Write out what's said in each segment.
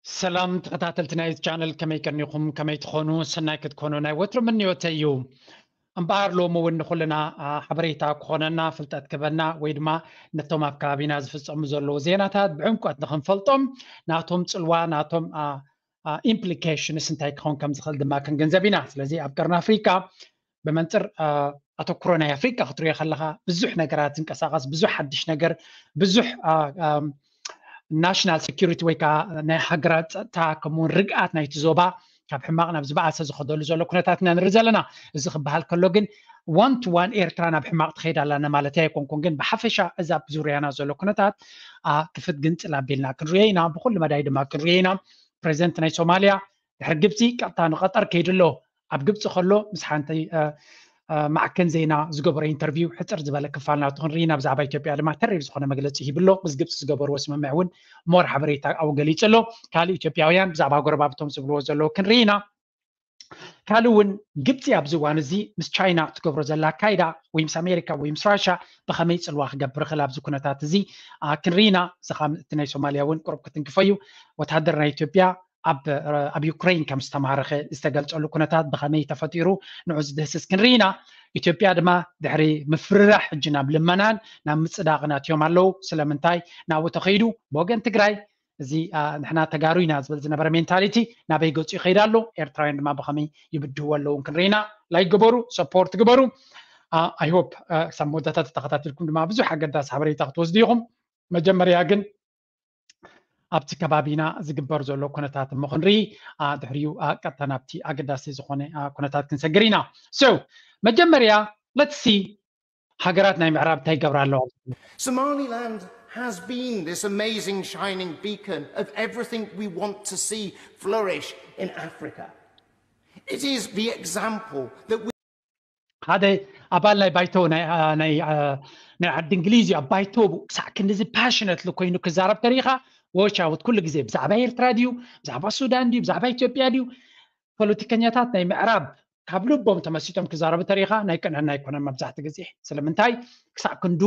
ሰላም ተኸታተልቲ ናይዚ ቻነል፣ ከመይ ቀኒኹም? ከመይ ትኾኑ? ሰናይ ክትኮኑ ናይ ወትሩ ምንዮተይ እዩ። እምበኣር ሎሚ እውን ንኹልና ሓበሬታ ክኾነና፣ ፍልጠት ክበና፣ ወይ ድማ ነቶም ኣብ ከባቢና ዝፍጸሙ ዘለዉ ዜናታት ብዕምቆት ንኽንፈልጦም፣ ናቶም ጽልዋ፣ ናቶም ኢምፕሊኬሽንስ እንታይ ክኸውን ከም ዝኽእል ድማ ክንግንዘብ ኢና። ስለዚ ኣብ ቀርኒ ኣፍሪካ ብመንፅር ኣተኩሮ ናይ ኣፍሪካ ክትሪኦ ከለኻ ብዙሕ ነገራት ዝንቀሳቐስ፣ ብዙሕ ሓድሽ ነገር፣ ብዙሕ ናሽናል ሴኩሪቲ ወይ ከዓ ናይ ሃገራት ፀጥታ ከምኡውን ርግኣት ናይቲ ዞባ ካብ ሕማቕ ናብ ዝበኣሰ ዝኸደሉ ዘሎ ኩነታት ኢና ንርኢ ዘለና። እዚ ክበሃል ከሎ ግን ዋን ቱ ዋን ኤርትራ ናብ ሕማቕ ትኸይድ ኣላና ማለት ኣይኮንኩን፣ ግን ብሓፈሻ እዛ ኣብ ዙርያና ዘሎ ኩነታት ክፍት ግንፅል ኣቢልና ክንሪኦ ኢና፣ ብኩሉ መዳይ ድማ ክንሪኦ ኢና። ፕሬዚደንት ናይ ሶማልያ ድሕሪ ግብፂ ቀጥታ ንቐጠር ከይዱ ኣሎ። ኣብ ግብፂ ከሎ ምስ ሓንቲ ማዕከን ዜና ዝገበሮ ኢንተርቪው ሕፅር ዝበለ ክፋል ናቱ ክንርኢ ኢና። ብዛዕባ ኢትዮጵያ ድማ ተሪር ዝኾነ መግለፂ ሂብሎ። ምስ ግብፂ ዝገበርዎ ስምምዕ እውን ሞር ሓበሬታ ኣብኡ ገሊፁ ኣሎ። ካልእ ኢትዮጵያውያን ብዛዕባ ጎረባብቶም ዝብልዎ ዘለዉ ክንርኢ ኢና። ካልእ እውን ግብፂ ኣብዚ እዋን እዚ ምስ ቻይና ትገብሮ ዘላ ኣካይዳ ወይ ምስ ኣሜሪካ ወይ ምስ ራሻ ብኸመይ ፅልዋ ክገብር ይኽእል ኣብዚ ኩነታት እዚ ክንርኢ ኢና። እዚ ከዓ እቲ ናይ ሶማልያ እውን ቁሩብ ክትንክፎ እዩ። ወታደር ናይ ኢትዮጵያ ኣብ ዩክሬን ከም ዝተማረኸ ዝተገልፀሉ ኩነታት ብኸመይ ተፈጢሩ ንዑ ዝድህስስ ክንርኢ ኢና። ኢትዮጵያ ድማ ድሕሪ ምፍርራሕ ሕጂ ናብ ልመናን ናብ ምፅዳቕን ኣትዮም ኣለዉ። ስለምንታይ ናብኡ ተኸይዱ? ብወገን ትግራይ እዚ ንሕና ተጋሩ ኢና ዝብል ዝነበረ ሜንታሊቲ ናበይ ገፁ ይኸይድ ኣሎ? ኤርትራውያን ድማ ብኸመይ ይብድህዎ ኣለዉ ክንርኢ ኢና። ላይክ ግበሩ፣ ሰፖርት ግበሩ። ኣይ ሆፕ ክሳብ መወዳእታ ተተኸታተልኩም ድማ ብዙሕ ኣገዳሲ ሓበሬታ ክትወስዱ ኢኹም። መጀመርያ ግን ኣብቲ ከባቢና ዝግበር ዘሎ ኩነታት እሞ ክንርኢ፣ ድሕሪኡ ቀጥታ ናብቲ ኣገዳሲ ዝኾነ ኩነታት ክንሰግር ኢና። So መጀመርያ let's see ሃገራት ናይ ምዕራብ እንታይ ይገብራ ኣለዋ። Somaliland has been this amazing shining beacon of everything we want to see flourish in Africa. It is the example that we ሓደ ኣባል ናይ ባይቶ ናይ ዓዲ እንግሊዝ እዩ። ኣብ ባይቶ ክሳዕ ክንዲዚ ፓሽነትሊ ኮይኑ ክዛረብ ተሪኢኻ፣ ዎች ኣውት ኩሉ ግዜ ብዛዕባ ኤርትራ ድዩ፣ ብዛዕባ ሱዳን ድዩ፣ ብዛዕባ ኢትዮጵያ ድዩ? ፖለቲከኛታት ናይ ምዕራብ ካብ ልቦም ተመሲጦም ክዛረቡ ተሪኢኻ ናይ ቅንዕና ኣይኮነን መብዛሕቲ ግዜ። ስለምንታይ? ክሳዕ ክንዱ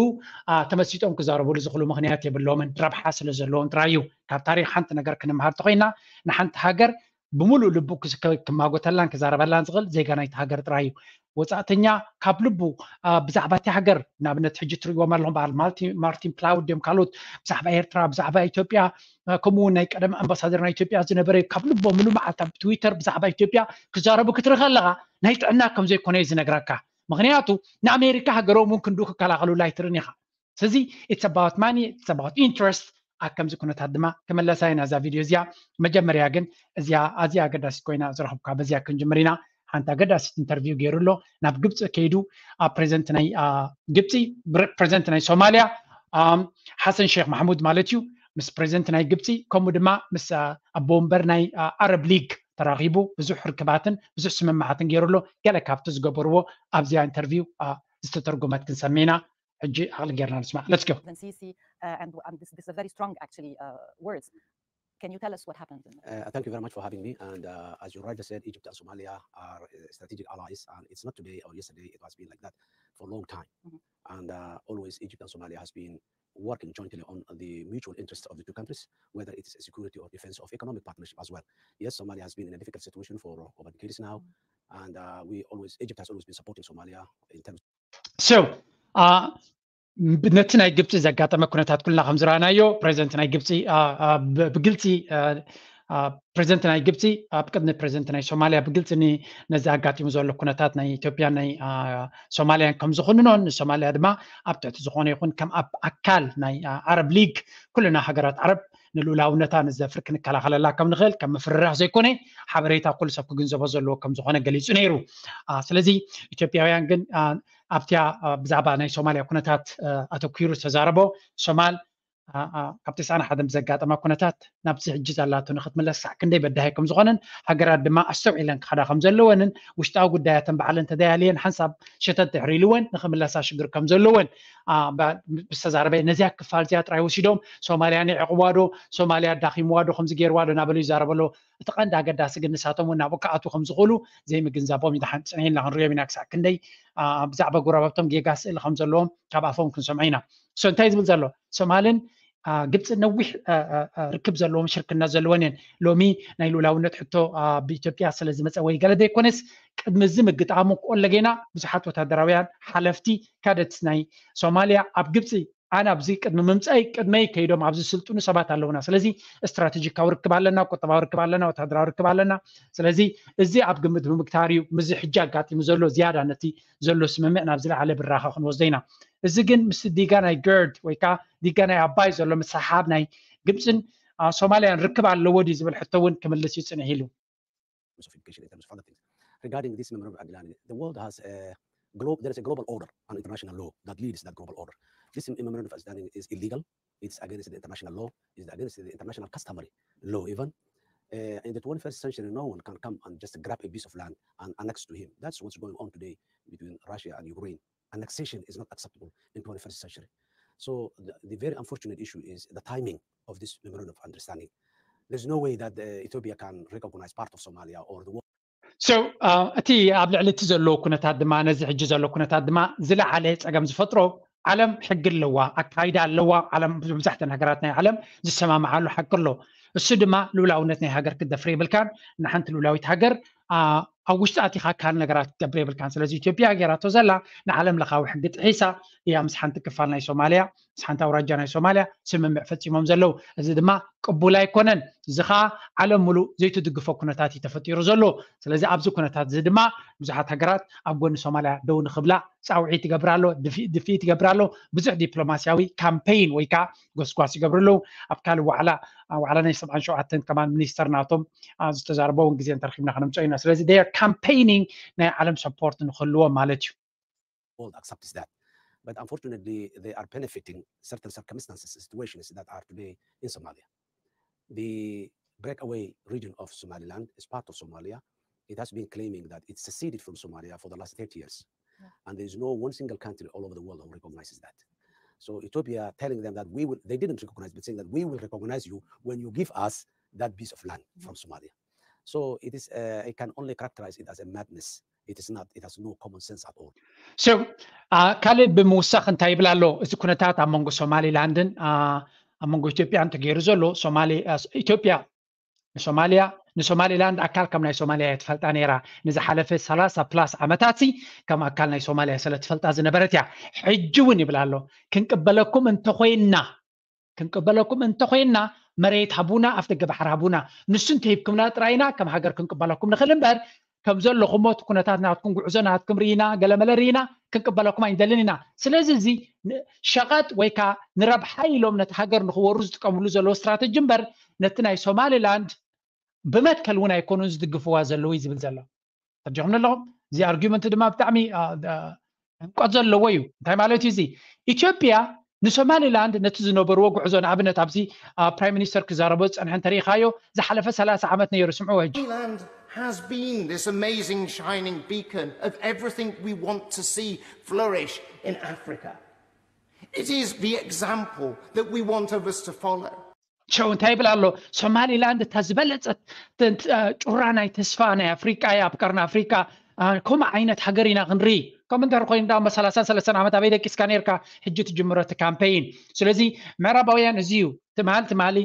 ተመሲጦም ክዛረብሉ ዝኽእሉ ምኽንያት የብሎምን፣ ረብሓ ስለ ዘለዎም ጥራይ እዩ። ካብ ታሪኽ ሓንቲ ነገር ክንምሃር ተኾይና ንሓንቲ ሃገር ብምሉእ ልቡ ክማጎተላን ክዛረበላን ዝኽእል ዜጋ ናይቲ ሃገር ጥራይ እዩ። ወፃእተኛ ካብ ልቡ ብዛዕባ እቲ ሃገር ንኣብነት ሕጂ ትርእዎም ኣለኹም በዓል ማርቲን ፕላውድ እዮም ካልኦት ብዛዕባ ኤርትራ ብዛዕባ ኢትዮጵያ ከምኡ እውን ናይ ቀደም ኣምባሳደር ናይ ኢትዮጵያ ዝነበረ ካብ ልቦም ሙሉ መዓልቲ ኣብ ትዊተር ብዛዕባ ኢትዮጵያ ክዛረቡ ክትርኢ ከለኻ ናይ ጥዕና ከም ዘይኮነ እዩ ዝነግረካ። ምኽንያቱ ንኣሜሪካ ሃገሮም እውን ክንዱ ክከላኸሉላ ኣይትርእን ኢኻ። ስለዚ it's about money, it's about interest። ኣብ ከምዚ ኩነታት ድማ ክመለሳ ኢና እዛ ቪድዮ እዚኣ። መጀመርያ ግን እዚኣ ኣዝያ ኣገዳሲት ኮይና ዝረኽብካ በዚኣ ክንጅምር ኢና። ሓንቲ ኣገዳሲት ኢንተርቪው ገይሩ ኣሎ። ናብ ግብፂ ከይዱ ኣብ ፕሬዚደንት ናይ ግብፂ ፕሬዚደንት ናይ ሶማልያ ሓሰን ሼክ ማሕሙድ ማለት እዩ ምስ ፕሬዚደንት ናይ ግብፂ ከምኡ ድማ ምስ ኣቦ ወንበር ናይ ኣረብ ሊግ ተራኺቡ ብዙሕ ርክባትን ብዙሕ ስምምዓትን ገይሩ ኣሎ። ገለ ካብቲ ዝገበርዎ ኣብዚኣ ኢንተርቪው ዝተተርጎመት ክንሰምዕ ኢና። ሕጂ ዓቕሊ ጌርና ንስማዕ። Let's go. Then Sisi, uh, and, and this, this is a very strong, actually, uh, words. Can you tell us what happened? Uh, thank you very much for having me. And uh, as you rightly said, Egypt and Somalia are uh, strategic allies, and it's not today or yesterday. It has been like that for a long time. And uh, always Egypt and Somalia has been working jointly on the mutual interests of the two countries, whether it is security or defense of economic partnership as well. Yes, Somalia has been in a difficult situation for over decades now, and uh, we always Egypt has always been supporting Somalia in terms. So, uh, ነቲ ናይ ግብፂ ዘጋጠመ ኩነታት ኩልና ከም ዝረኣናዮ ፕሬዚደንት ናይ ግብፂ ብግልፂ ፕሬዚደንት ናይ ግብፂ ኣብ ቅድሚ ፕሬዚደንት ናይ ሶማልያ ብግልፂ ነዚ ኣጋጢሙ ዘሎ ኩነታት ናይ ኢትዮጵያን ናይ ሶማልያን ከም ዝኹንኖን ንሶማልያ ድማ ኣብ ትሕቲ ዝኾነ ይኹን ከም ኣብ ኣካል ናይ ዓረብ ሊግ ኩልና ሃገራት ዓረብ ንልኡላውነታ ንዘፍር ክንከላኸለላ ከም ንኽእል ከም ምፍርራሕ ዘይኮነ ሓበሬታ ኩሉ ሰብ ክግንዘቦ ዘለዎ ከም ዝኾነ ገሊፁ ነይሩ። ስለዚ ኢትዮጵያውያን ግን ኣብቲያ ብዛዕባ ናይ ሶማልያ ኩነታት ኣተኪሩ ዝተዛረቦ ሶማል ካብ ተስዓን ሓደን ብዘጋጠማ ኩነታት ናብዚ ሕጂ ዘላቶ ንክትምለስ ሳዕ ክንደይ በዳሂ ከም ዝኾነን ሃገራት ድማ ኣስተውዒለን ክኸዳ ከም ዘለወንን ውሽጣዊ ጉዳያተን ባዕለን ተደያልየን ሓንሳብ ሸተት ድሕሪ ኢልወን ንክምለሳ ሽግር ከም ዘለወን ዝተዛረበ ነዚያ ክፋል እዚኣ ጥራይ ወሲዶም ሶማልያ ንዕቕዋ ዶ ሶማልያ ዳኺምዋ ዶ ከምዚ ገይርዋ ዶ እናበሉ ይዛረበሎ እቲ ቀንዲ ኣገዳሲ ግን ንሳቶም እውን ናብኡ ክኣትዉ ከም ዝኽእሉ ዘይምግንዛቦም እዩ ድሓን ፅንሒልና ክንሪኦም ኢና ክሳዕ ክንደይ ብዛዕባ ጎረባብቶም ጌጋ ስእሊ ከም ዘለዎም ካብ ኣፎም ክንሰምዖ ኢና። ሶ እንታይ ዝብል ዘሎ ሶማልን ግብፂ ነዊሕ ርክብ ዘለዎም ሽርክነት ዘለወን እየን። ሎሚ ናይ ልኡላውነት ሕቶ ብኢትዮጵያ ስለ ዝመፀ ወይ ገለ ዘይኮነስ ቅድሚ እዚ ምግጣሙ ቆለጌና ብዙሓት ወታደራውያን ሓለፍቲ ካደት ናይ ሶማልያ ኣብ ግብፂ ኣነ ኣብዚ ቅድሚ ምምፃይ ቅድመይ ከይዶም ኣብዚ ስልጥኑ ሰባት ኣለውና። ስለዚ ስትራቴጂካዊ ርክብ ኣለና፣ ቁጠባዊ ርክብ ኣለና፣ ወታደራዊ ርክብ ኣለና። ስለዚ እዚ ኣብ ግምት ብምግታር እዩ ምዚ ሕጂ ኣጋጢሙ ዘሎ ዝያዳ ነቲ ዘሎ ስምምዕ ናብ ዝለዓለ ብራኸ ክንወስዶ ኢና። እዚ ግን ምስ ዲጋ ናይ ገርድ ወይ ከዓ ዲጋ ናይ ኣባይ ዘሎ ምስሓብ ናይ ግብፅን ሶማልያን ርክብ ኣለዎ ድዩ ዝብል ሕቶ እውን ክምልስ እዩ ፅንሕ ኢሉ። Regarding this memorandum of understanding, the world has a glo- there is a global order, an international law that leads that global order. This memorandum of understanding is illegal. It's against the international law. It's against the international customary law even. Uh, in the twenty-first century, no one can come and just grab a piece of land and annex to him. That's what's going on today between Russia and Ukraine. Annexation is not acceptable in twenty-first century. So the, the very unfortunate issue is the timing of this memorandum of understanding. There's no way that uh, Ethiopia can recognize part of Somalia or the So እቲ ኣብ ልዕሊ እቲ ዘሎ ኩነታት ድማ ነዚ ሕጂ ዘሎ ኩነታት ድማ ዝለዓለ ፀገም ዝፈጥሮ ዓለም ሕጊ ኣለዋ፣ ኣካይዳ ኣለዋ። ዓለም መብዛሕተን ሃገራት ናይ ዓለም ዝሰማምዓሉ ሓቂ ኣሎ። እሱ ድማ ልኡላውነት ናይ ሃገር ክትደፍር የብልካን። ንሓንቲ ልኡላዊት ሃገር ኣብ ውሽጢ ኣቲኻ ካልእ ነገራት ክትገብር የብልካን። ስለዚ ኢትዮጵያ ገይራቶ ዘላ ንዓለም ለኻዊ ሕጊ ጥሒሳ እያ ምስ ሓንቲ ክፋል ናይ ሶማልያ ምስ ሓንቲ ኣውራጃ ናይ ሶማልያ ስምምዕ ፈፂሞም ዘለዉ። እዚ ድማ ቅቡል ኣይኮነን። እዚ ከዓ ዓለም ሙሉእ ዘይትድግፎ ኩነታት እዩ ተፈጢሩ ዘሎ። ስለዚ ኣብዚ ኩነታት እዚ ድማ ብዙሓት ሃገራት ኣብ ጎኒ ሶማልያ ደው ንክብላ ፃውዒት ይገብር ኣሎ፣ ድፍኢት ይገብር ኣሎ። ብዙሕ ዲፕሎማሲያዊ ካምፔይን ወይ ከዓ ጎስጓስ ይገብሩ ኣለዉ። ኣብ ካልእ ዋዕላ ዋዕላ ናይ ሰብዓን ሸውዓተን ከማን ሚኒስተር ናቶም ዝተዛረቦ እውን ግዜ እንተረኪብና ከነምፅኦ ኢና። ስለዚ they are campaigning ናይ ዓለም ሰፖርት ንክህልዎም ማለት እዩ። World accepts that. But unfortunately, they are benefiting certain circumstances, situations that are today in Somalia. The breakaway region of Somaliland is part of Somalia. It has been claiming that it seceded from Somalia for the last thirty years. Yeah. And there is no one single country all over the world who recognizes that. So Ethiopia telling them that we will, they didn't recognize, but saying that we will recognize you when you give us that piece of land from Somalia. So it is, uh, I can only characterize it as a madness. It is not, it has no common sense at all. So ካልእ ብምውሳኽ እንታይ ይብል ኣሎ? እዚ ኩነታት ኣብ መንጎ ሶማሊላንድን ኣብ መንጎ ኢትዮጵያን ተገይሩ ዘሎ ሶማሊ ኢትዮጵያ ንሶማልያ ንሶማሊላንድ ኣካል ከም ናይ ሶማልያ እያ ትፈልጣ ነይራ። ንዝሓለፈ ሰላሳ ፕላስ ዓመታት ከም ኣካል ናይ ሶማልያ ስለ ትፈልጣ ዝነበረት እያ። ሕጂ እውን ይብል ኣሎ ክንቅበለኩም እንተኮይንና ክንቅበለኩም እንተኮይንና መሬት ሃቡና ኣፍ ደገ ባሕሪ ሃቡና ንሱ እንተሂብኩምና ጥራይና ከም ሃገር ክንቅበለኩም ንኽእል እምበር ከም ዘለኹሞ እቲ ኩነታት ናትኩም ጉዕዞ ናትኩም ርኢና ገለመለ ርኢና ክንቅበለኩም ኣይንደልን ኢና። ስለዚ እዚ ሸቐጥ ወይ ከዓ ንረብሓ ኢሎም ነቲ ሃገር ንክወሩ ዝጥቀምሉ ዘለዉ ስትራተጂ እምበር ነቲ ናይ ሶማሊላንድ ብመትከል እውን ኣይኮኑን ዝድግፍዋ ዘለዉ እዩ ዝብል ዘሎ። ተርዲኹም ኣለኹም። እዚ ኣርጊመንት ድማ ብጣዕሚ ዕምቆት ዘለዎ እዩ። እንታይ ማለት እዩ እዚ? ኢትዮጵያ ንሶማሊላንድ ነቲ ዝነበርዎ ጉዕዞ ንኣብነት ኣብዚ ፕራይም ሚኒስተር ክዛረቦ ዝፀንሐ እንተሪኢኻዮ ዝሓለፈ ሰላሳ ዓመት ነይሩ። ስምዕዎ ሕጂ። Somaliland has been this amazing shining beacon of everything we want to see flourish in Africa. It is the example that we want others to follow. ሸው እንታይ ይብል ኣሎ? ሶማሊላንድ እታ ዝበለፀት ጩራ ናይ ተስፋ ናይ ኣፍሪቃ እያ። ኣብ ቀርኒ ኣፍሪቃ ከምኡ ዓይነት ሃገር ኢና ክንርኢ። ከምኡ እንተር ኮይኑ ዳ ሰላሳ ሰለስተን ዓመት ኣበይ ደቂስካ ነርካ? ሕጂ ትጅምሮ እቲ ካምፔይን። ስለዚ ምዕራባውያን እዚ እዩ ትማል ትማሊ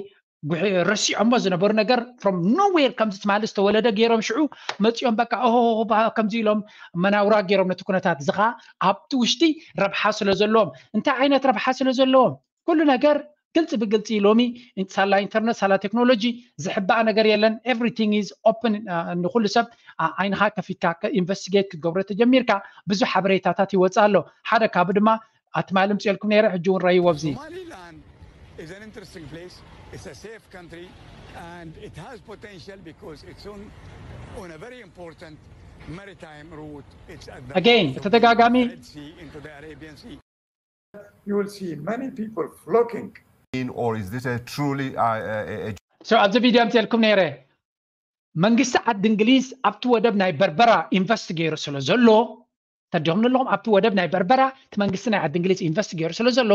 ረሲዖሞ ዝነበሩ ነገር from nowhere ከምዚ ትማሊ ዝተወለደ ገይሮም ሽዑ መፂኦም በቃ ኦሆ ከምዚ ኢሎም መናውራ ገይሮም ነቲ ኩነታት እዚ ከዓ ኣብቲ ውሽጢ ረብሓ ስለ ዘለዎም እንታይ ዓይነት ረብሓ ስለ ዘለዎም ኩሉ ነገር ግልፂ ብግልፂ ሎሚ ሳላ ኢንተርነት ሳላ ቴክኖሎጂ ዝሕባእ ነገር የለን። Everything is open። ንኩሉ ሰብ ዓይንካ ከፊትካ ኢንቨስቲጌት ክትገብሮ ተጀሚርካ ብዙሕ ሓበሬታታት ይወፅእ ኣሎ። ሓደ ካብኡ ድማ ኣትማሊ ምፅኤልኩም ነይረ፣ ሕጂ እውን ረይዎ ኣብዚ። Somaliland is an interesting place. It's a safe country and it has potential because it's on, on a very important maritime route. It's at the Again, mouth of ተደጋጋሚ the Red Sea into the Arabian Sea. You will see many people flocking. Or is this a truly uh, a, a so ኣብዚ ቪድዮ ኣምፅኤልኩም ነይረ። መንግስቲ ዓዲ እንግሊዝ ኣብቲ ወደብ ናይ በርበራ ኢንቨስት ገይሩ ስለ ዘሎ ተዲኹም ንለኹም ኣብቲ ወደብ ናይ በርበራ እቲ መንግስቲ ናይ ዓዲ እንግሊዝ ኢንቨስት ገይሩ ስለ ዘሎ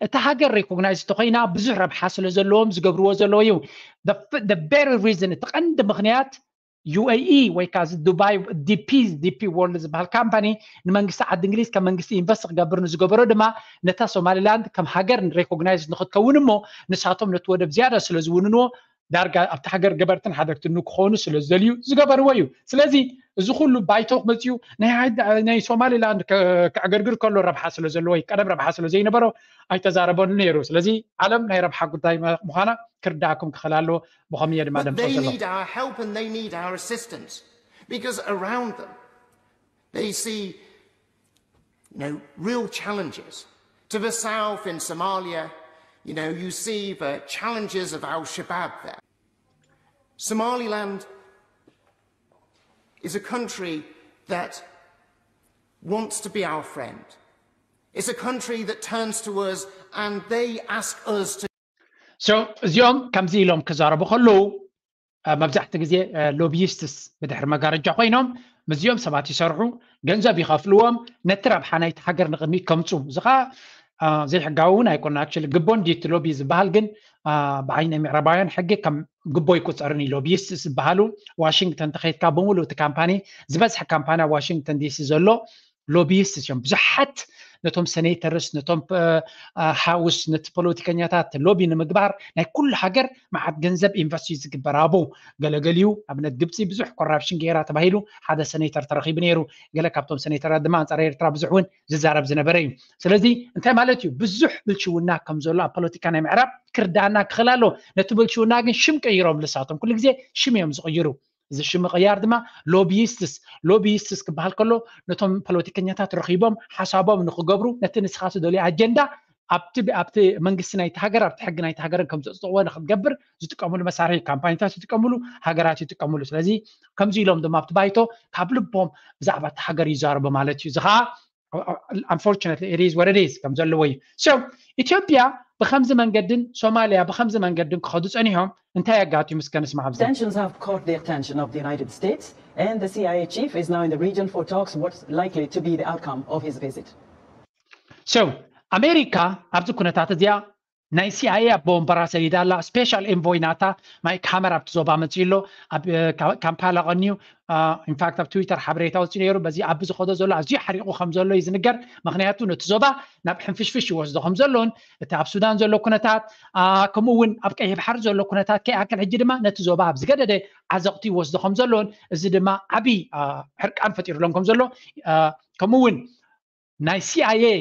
እታ ሃገር ሪኮግናይዝ እንተኮይና ብዙሕ ረብሓ ስለ ዘለዎም ዝገብርዎ ዘለዎ እዩ። The very reason እቲ ቀንዲ ምክንያት ዩ ኤ ኢ ወይ ከዓ እዚ ዱባይ ዲ ፒ ዲ ፒ ወርልድ ዝበሃል ካምፓኒ ንመንግስቲ ዓዲ እንግሊዝ ከም መንግስቲ ኢንቨስት ክገብር ንዝገበሮ ድማ ነታ ሶማሊላንድ ከም ሃገር ሬኮግናይዝ ንክትከውን እሞ ንሳቶም ነቲ ወደብ ዝያዳ ስለ ዝውንንዎ ዳርጋ ኣብቲ ሃገር ገበርትን ሓደግትን ንክኾኑ ስለ ዝደልዩ ዝገበርዎ እዩ። ስለዚ እዚ ኩሉ ባይቶ መፅኡ ናይ ሶማሊላንድ ከዕገርግር ከሎ ረብሓ ስለ ዘለዎ እዩ። ቀደም ረብሓ ስለ ዘይነበሮ ኣይተዛረበሉ ነይሩ። ስለዚ ዓለም ናይ ረብሓ ጉዳይ ምዃና ክርዳእኩም ክኽእል ኣለዎ። ብኸምየ ድማ But ደምፆ they ዘለኹ need our help and they need our assistance because around them they see you know real challenges. To the south in Somalia, you know, you see the challenges of Al Shabaab there. Somaliland is a country that wants to be our friend. It's a country that turns to us and they ask us to so እዚኦም ከምዚ ኢሎም ክዛረቡ ከለዉ መብዛሕቲ ግዜ ሎቢይስትስ ብድሕሪ መጋረጃ ኮይኖም ምስዚኦም ሰባት ይሰርሑ፣ ገንዘብ ይኸፍልዎም፣ ነቲ ረብሓ ናይቲ ሃገር ንቕድሚት ከምፁ። እዚ ከዓ ዘይሕጋዊ እውን ኣይኮነ። ኣክቹዋሊ ግቦ እንዲቲ ሎቢ ዝበሃል ግን ብዓይኒ ምዕራባውያን ሕጊ ከም ግቦ ይቁፀርን እዩ። ሎቢይስትስ ዝበሃሉ ዋሽንግተን ተኸይድካ ብምሉእ እቲ ካምፓኒ ዝበዝሐ ካምፓኒ ኣብ ዋሽንግተን ዲሲ ዘሎ ሎቢይስት እዮም። ብዙሓት ነቶም ሰኔተርስ ነቶም ሃውስ ነቲ ፖለቲከኛታት ሎቢ ንምግባር ናይ ኩሉ ሃገር መዓት ገንዘብ ኢንቨስት እዩ ዝግበር። ኣብኡ ገለገሊኡ ኣብነት ግብፂ ብዙሕ ኮራፕሽን ገይራ ተባሂሉ ሓደ ሰኔተር ተረኺቡ ነይሩ። ገለ ካብቶም ሰኔተራት ድማ ኣንፃር ኤርትራ ብዙሕ እውን ዝዛረብ ዝነበረ እዩ። ስለዚ እንታይ ማለት እዩ? ብዙሕ ብልሽውና ከም ዘሎ ኣብ ፖለቲካ ናይ ምዕራብ ክርዳእና ክኽእል ኣሎ። ነቲ ብልሽውና ግን ሽም ቀይሮም ልሳቶም ኩሉ ግዜ ሽም እዮም ዝቕይሩ። እዚ ሽም ምቕያር ድማ ሎቢይስትስ ሎቢይስትስ ክበሃል ከሎ ነቶም ፖለቲከኛታት ረኺቦም ሓሳቦም ንክገብሩ ነቲ ንስኻ ትደልዮ ኣጀንዳ ኣብቲ ኣብቲ መንግስቲ ናይቲ ሃገር ኣብቲ ሕጊ ናይቲ ሃገርን ከም ዘፅድቕዎ ንክትገብር ዝጥቀምሉ መሳርሒ ካምፓኒታት ይጥቀምሉ፣ ሃገራት ይጥቀምሉ። ስለዚ ከምዚ ኢሎም ድማ ኣብቲ ባይቶ ካብ ልቦም ብዛዕባ እቲ ሃገር ይዛረቡ ማለት እዩ። እዚ ከዓ unfortunately it is what it is ከም ዘለዎ እዩ። So ኢትዮጵያ ብከምዚ መንገድን ሶማሊያ ብከምዚ መንገድን ክኸዱ ፀኒሖም እንታይ ኣጋጢሙ እስከ ንስማዕ ኣብዚ። Tensions have caught the attention of the United States, and the C I A chief is now in the region for talks what's likely to be the outcome of his visit. So ኣሜሪካ ኣብዚ ኩነታት እዚኣ ናይ ሲ ኣይ ኤ ኣቦ ወንበራ ሰዲዳ ኣላ። ስፔሻል ኤንቮይ ናታ ማይክ ሃመር ኣብቲ ዞባ መፅኡ ኣሎ። ኣብ ካምፓላ ቀንዩ ኢንፋክት ኣብ ትዊተር ሓበሬታ ወፂኡ ነይሩ። በዚ ኣብ ዝኸዶ ዘሎ ኣዝዩ ሓሪቑ ከም ዘሎ እዩ ዝንገር። ምክንያቱ ነቲ ዞባ ናብ ሕንፍሽፍሽ ይወስዶ ከም ዘሎን እቲ ኣብ ሱዳን ዘሎ ኩነታት ከምኡ እውን ኣብ ቀይሕ ባሕሪ ዘሎ ኩነታት ከይኣክል ሕጂ ድማ ነቲ ዞባ ኣብ ዝገደደ ዓዘቕቲ ይወስዶ ከም ዘሎን እዚ ድማ ዓብዪ ሕርቃን ፈጢሩሎም ከም ዘሎ ከምኡ እውን ናይ ሲ ኣይ ኤ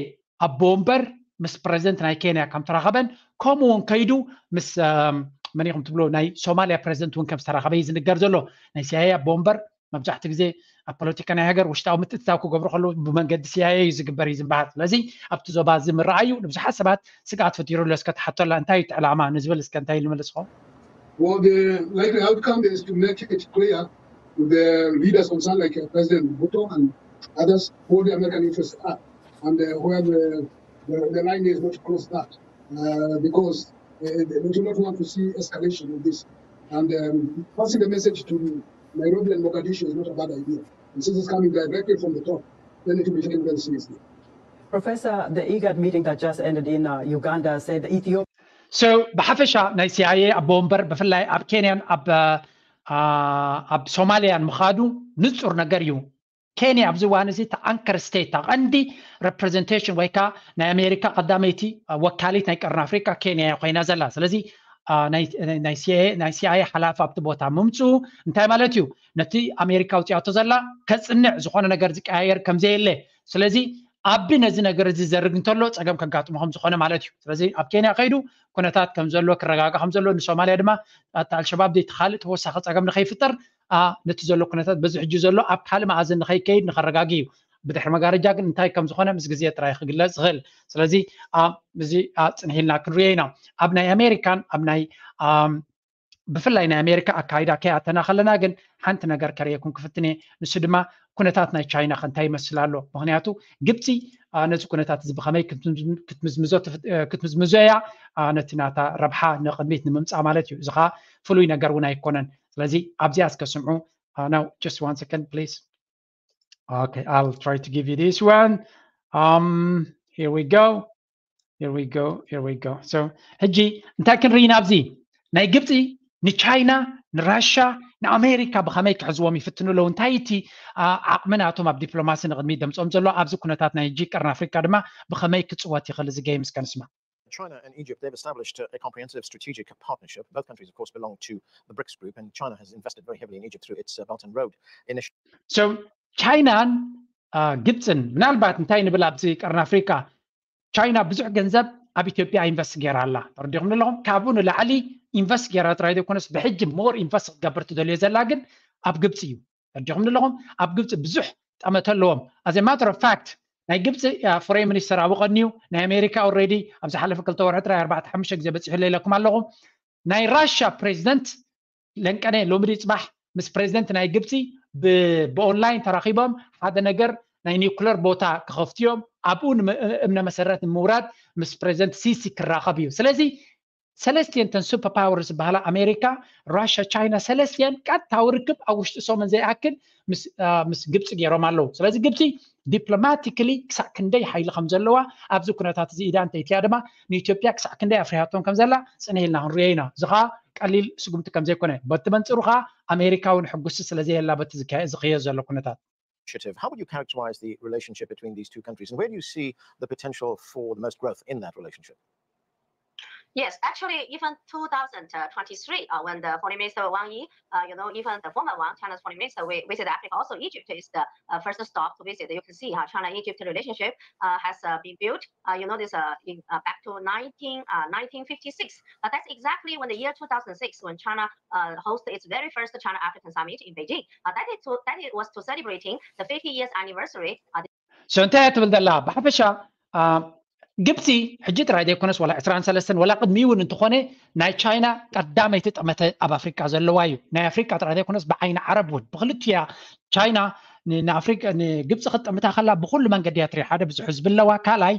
ኣቦ ወንበር ምስ ፕረዚደንት ናይ ኬንያ ከም ተራኸበን ከምኡ እውን ከይዱ ምስ መን ኢኹም ትብሎ ናይ ሶማሊያ ፕረዚደንት እውን ከም ዝተራኸበ እዩ ዝንገር ዘሎ። ናይ ሲ ኣይ ኤ ኣቦ ወንበር መብዛሕትኡ ግዜ ኣብ ፖለቲካ ናይ ሃገር ውሽጣዊ ምትእትታው ክገብሩ ከለዉ ብመንገዲ ሲ ኣይ ኤ እዩ ዝግበር እዩ ዝበሃል። ስለዚ ኣብቲ ዞባ እዚ ምረኣዩ ንብዙሓት ሰባት ስግኣት ፈጢሩ ኣሎ። እስከ ትሓቶላ እንታይ እዩ እቲ ዕላማ ንዝብል እስከ እንታይ ኢሉ መልስኹም? Well, the likely outcome is to make it clear to the leaders concerned, like uh, President Ruto and others, what the American interests are, and uh, where the, the, the line is not to cross that, uh, because uh, they do not want to see escalation of this. And um, passing the message to Nairobi and Mogadishu is not a bad idea. And since it's coming directly from the top, then it will be taken very seriously. Professor, the IGAD meeting that just ended in uh, Uganda said that Ethiopia So ብሓፈሻ ናይ ሲ ኣይ ኤ ኣቦ ወንበር ብፍላይ ኣብ ኬንያን ኣብ ኣብ ሶማሊያን ምኻዱ ንጹር ነገር እዩ። ኬንያ ኣብዚ እዋን እዚ እቲ ኣንከር ስቴት ቀንዲ ሬፕሬዘንቴሽን ወይ ከዓ ናይ ኣሜሪካ ቀዳመይቲ ወካሊት ናይ ቀርኒ ኣፍሪካ ኬንያ እያ ኮይና ዘላ። ስለዚ ናይ ሲ ኣይ ኤ ሓላፊ ኣብቲ ቦታ ምምፅኡ እንታይ ማለት እዩ? ነቲ ኣሜሪካ ኣውፅኣቶ ዘላ ከፅንዕ ዝኾነ ነገር ዝቀያየር ከምዘየለ። ስለዚ ኣቢ ነዚ ነገር እዚ ዘርግ እንተሎ ጸገም ከጋጥሞ ከም ዝኾነ ማለት እዩ። ስለዚ ኣብ ኬንያ ከይዱ ኩነታት ከም ዘሎ ክረጋጋ ከም ዘሎ፣ ንሶማልያ ድማ ኣታ ኣልሸባብ ደይቲ ካልእ ተወሳኺ ጸገም ንኸይፍጠር ነቲ ዘሎ ኩነታት በዚ ሕጂ ዘሎ ኣብ ካልእ መኣዝን ንኸይከይድ ንኸረጋጊ እዩ። ብድሕሪ መጋረጃ ግን እንታይ ከም ዝኾነ ምስ ግዜ ጥራይ ክግለጽ ዝኽእል። ስለዚ እዚ ጽንሒልና ክንሪኦ ኢና። ኣብ ናይ ኣሜሪካን ኣብ ናይ ብፍላይ ናይ ኣሜሪካ ኣካይዳ ከይኣተና ከለና ግን ሓንቲ ነገር ከርእየኩም ክፍትን እየ። ንሱ ድማ ኩነታት ናይ ቻይና ከ እንታይ ይመስል ኣሎ? ምክንያቱ ግብፂ ነዚ ኩነታት እዚ ብከመይ ክትምዝምዞ እያ ነቲ ናታ ረብሓ ንቅድሚት ንምምፃእ ማለት እዩ። እዚ ከዓ ፍሉይ ነገር እውን ኣይኮነን። ስለዚ ኣብዚኣ እስከ ስምዑ። Now just one second please. Okay, I'll try to give you this one. Um, here we go. Here we go. Here we go. So ሕጂ እንታይ ክንርኢ ኢና ኣብዚ? ናይ ግብፂ ንቻይና ንራሻ ንኣሜሪካ ብኸመይ ክሕዝዎም ይፍትኑ ኣለዉ? እንታይ እቲ ዓቕሚ ናቶም ኣብ ዲፕሎማሲ ንቕድሚት ደምፅኦም ዘሎ ኣብዚ ኩነታት ናይ ሕጂ ቀርኒ ኣፍሪካ ድማ ብኸመይ ክፅወት ይኽእል? እዚ ገይም እስከ ንስማ። China and Egypt, they've established a comprehensive strategic partnership. Both countries, of course, belong to the BRICS group, and China has invested very heavily in Egypt through its Belt and Road initiative. So ቻይናን ግብፅን ምናልባት እንታይ ንብል ኣብዚ ቀርኒ ኣፍሪካ ቻይና ብዙሕ ገንዘብ ኣብ ኢትዮጵያ ኢንቨስት ገይራ ኣላ። ተረዲኹም ኣለኹም? ካብኡ ንላዕሊ ኢንቨስት ገይራ ጥራይ ዘይኮነስ ብሕጂ ሞር ኢንቨስት ክትገብር ትደልዮ ዘላ ግን ኣብ ግብፂ እዩ። ተረዲኹም ኣለኹም? ኣብ ግብፂ ብዙሕ ጠመተ ኣለዎም። As a matter of fact ናይ ግብፂ ፎሬን ሚኒስተር ኣብኡ ቀንዩ፣ ናይ ኣሜሪካ ኦልሬዲ ኣብ ዝሓለፈ ክልተ ወርሒ ጥራይ ኣርባዕተ ሓሙሽተ ግዜ በፂሑ ኢለኩም ኣለኹ። ናይ ራሻ ፕሬዚደንት ለንቀነ ሎሚ ድዩ ፅባሕ ምስ ፕሬዚደንት ናይ ግብፂ ብኦንላይን ተራኺቦም ሓደ ነገር ናይ ኒውክለር ቦታ ክኸፍትዮም ኣብኡ እምነ መሰረት ንምውራድ ምስ ፕሬዚደንት ሲሲ ክራኸብ እዩ። ስለዚ ሰለስቲአን ተን ሱፐር ፓወር ዝበሃላ ኣሜሪካ፣ ራሻ፣ ቻይና ሰለስቲአን ቀጥታዊ ርክብ ኣብ ውሽጢ ሰሙን ዘይኣክል ምስ ግብፂ ገይሮም ኣለዉ። ስለዚ ግብፂ ዲፕሎማቲክሊ ክሳዕ ክንደይ ሓይሊ ከም ዘለዋ ኣብዚ ኩነታት እዚ ኢዳ እንተይትያ ድማ ንኢትዮጵያ ክሳዕ ክንደይ ኣፍሪሃቶም ከም ዘላ ፅንሕ ኢልና ክንሪኦ ኢና። እዚ ከዓ ቀሊል ስጉምቲ ከም ዘይኮነ በቲ መንፅሩ ከዓ ኣሜሪካ እውን ሕጉስቲ ስለ ዘየላ በቲ ዝካየ- ዝኽየድ ዘሎ ኩነታት Initiative. How would you characterize the relationship between these two countries, and where do you see the potential for the most growth in that relationship? Yes, actually, even two thousand twenty-three, uh, when the foreign minister Wang Yi, uh, you know, even the former one, China's foreign minister, we visit Africa. Also, Egypt is the uh, first stop to visit. You can see how China-Egypt relationship uh, has uh, been built. Uh, you know, this uh, in, uh, back to nineteen, uh, nineteen fifty-six. But that's exactly when the year two thousand six, when China uh, hosted its very first China-African summit in Beijing. Uh, that, is to, that was to celebrating the fifty years anniversary. Uh, so እንታይ እያ ትብል ዘላ ብሓፈሻ ግብፂ ሕጂ ጥራይ ዘይኮነስ ዋላ ዕስራን ሰለስተን ዋላ ቅድሚ እውን እንተኾነ ናይ ቻይና ቀዳመይቲ ጠመተ ኣብ ኣፍሪካ ዘለዋ እዩ። ናይ ኣፍሪካ ጥራይ ዘይኮነስ ብዓይኒ ዓረብ እውን ብክልቲያ ቻይና ንግብፂ ክትጠምታ ከላ ብኩሉ መንገዲ እያ ትሪኢ። ሓደ ብዙሕ ህዝቢ ኣለዋ። ካልኣይ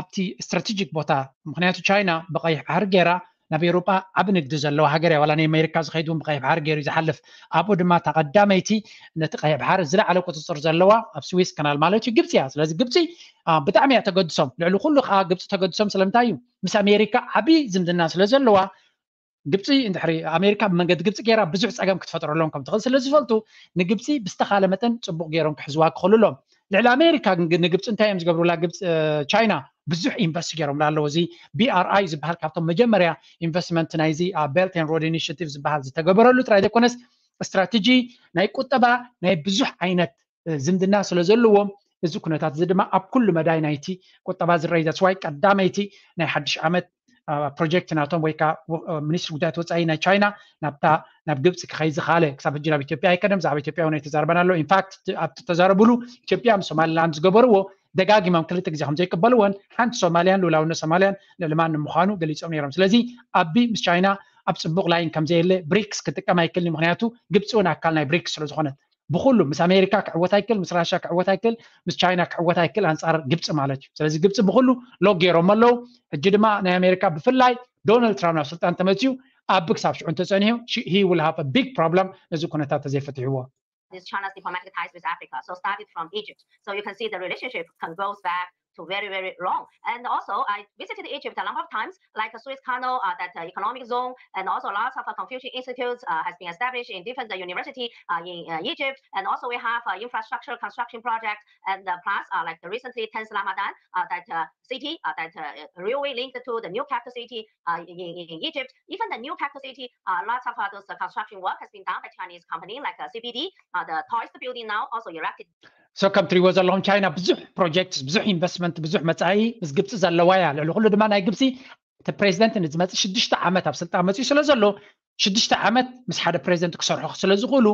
ኣብቲ ስትራቴጂክ ቦታ ምክንያቱ ቻይና ብቀይሕ ባሕሪ ገይራ ናብ ኤውሮጳ ዓብ ንግዲ ዘለዋ ሃገር እያ። ዋላ ናይ ኣሜሪካ ዝኸይድ እውን ብቀይሕ ባሕሪ ገይሩ እዩ ዝሓልፍ። ኣብኡ ድማ እታ ቀዳመይቲ ነቲ ቀይሕ ባሕሪ ዝለዓለ ቁፅፅር ዘለዋ ኣብ ስዊስ ካናል ማለት እዩ ግብፂ እያ። ስለዚ ግብፂ ብጣዕሚ እያ ተገድሶም። ልዕሊ ኩሉ ከዓ ግብፂ ተገድሶም ስለምንታይ እዩ? ምስ ኣሜሪካ ዓብ ዝምድና ስለ ዘለዋ ግብፂ እንድሕሪ ኣሜሪካ ብመንገዲ ግብፂ ገይራ ብዙሕ ፀገም ክትፈጥረሎም ከም ትኽእል ስለ ዝፈልጡ ንግብፂ ብዝተኻለ መጠን ፅቡቕ ገይሮም ክሕዝዋ ክኽእሉ ኣለዎም። ልዕሊ ኣሜሪካ ግን ንግብፂ እንታይ እዮም ዝገብሩላ? ግብፂ ቻይና ብዙሕ ኢንቨስት ገይሮምላ ኣለዉ። እዚ ቢ ኣር ኣይ ዝበሃል ካብቶም መጀመርያ ኢንቨስትመንት ናይዚ ቤልት ኤንድ ሮድ ኢኒሽቲቭ ዝበሃል ዝተገበረሉ ጥራይ ዘይኮነስ ስትራቴጂ ናይ ቁጠባ ናይ ብዙሕ ዓይነት ዝምድና ስለ ዘለዎም እዚ ኩነታት እዚ ድማ ኣብ ኩሉ መዳይ ናይቲ ቁጠባ ዝረይ that's why ቀዳመይቲ ናይ ሓድሽ ዓመት ፕሮጀክት ናቶም ወይ ከዓ ሚኒስትሪ ጉዳያት ወፃኢ ናይ ቻይና ናብታ ናብ ግብፂ ክኸይ ዝኻለ ክሳብ ሕጂ ናብ ኢትዮጵያ ኣይከደም። ብዛዕባ ኢትዮጵያ እውን ኣይተዛርበን ኣሎ። ኢንፋክት ኣብቲ ተዛረብሉ ኢትዮጵያ ምስ ሶማሊላንድ ዝገበርዎ ደጋጊሞም ክልተ ግዜ ከም ዘይቅበልዎን ሓንቲ ሶማልያን ልኡላውነት ሶማልያን ልዕሊ ማንም ምዃኑ ገሊፆም ነይሮም። ስለዚ ኣቢ ምስ ቻይና ኣብ ፅቡቕ ላይን ከም ዘየለ ብሪክስ ክጥቀም ኣይክእልን። ምክንያቱ ግብፂ እውን ኣካል ናይ ብሪክስ ስለ ዝኾነት ብኩሉ ምስ ኣሜሪካ ክዕወት ኣይክእል፣ ምስ ራሻ ክዕወት ኣይክእል፣ ምስ ቻይና ክዕወት ኣይክእል ኣንፃር ግብፂ ማለት እዩ። ስለዚ ግብፂ ብኩሉ ሎግ ገይሮም ኣለዉ። ሕጂ ድማ ናይ ኣሜሪካ ብፍላይ ዶናልድ ትራምፕ ናብ ስልጣን ተመፅዩ ኣብ ክሳብ ሽዑ እንተፀኒሑ he will have a big problem ነዚ ኩነታት ተዘይፈትሕዎ። This China's diplomatic ties with Africa. So started from Egypt. So you can see the relationship can goes back to very, very long. And also, I visited Egypt a number of times, like a Suez Canal, uh, that uh, economic zone, and also lots of uh, Confucian institutes uh, has been established in different uh, university uh, in uh, Egypt. And also, we have uh, infrastructure construction project, and uh, plus, uh, like the recently tenth Ramadan, uh, that uh, city, uh, that uh, railway linked to the new capital city uh, in, in Egypt. Even the new capital city, uh, lots of uh, those uh, construction work has been done by Chinese company, like uh, C B D, uh, the tallest building now also erected. So ከም ትሪእዎ ዘለኹም ቻይና ብዙሕ ፕሮጀክት፣ ብዙሕ ኢንቨስትመንት፣ ብዙሕ መፃኢ ምስ ግብፂ ዘለዋ እያ። ልዕሊ ኩሉ ድማ ናይ ግብፂ እቲ ፕሬዚደንት ንዝመፅእ ሽዱሽተ ዓመት ኣብ ስልጣን መፅኡ ስለ ዘሎ ሽዱሽተ ዓመት ምስ ሓደ ፕሬዚደንት ክሰርሑ ስለ ዝኽእሉ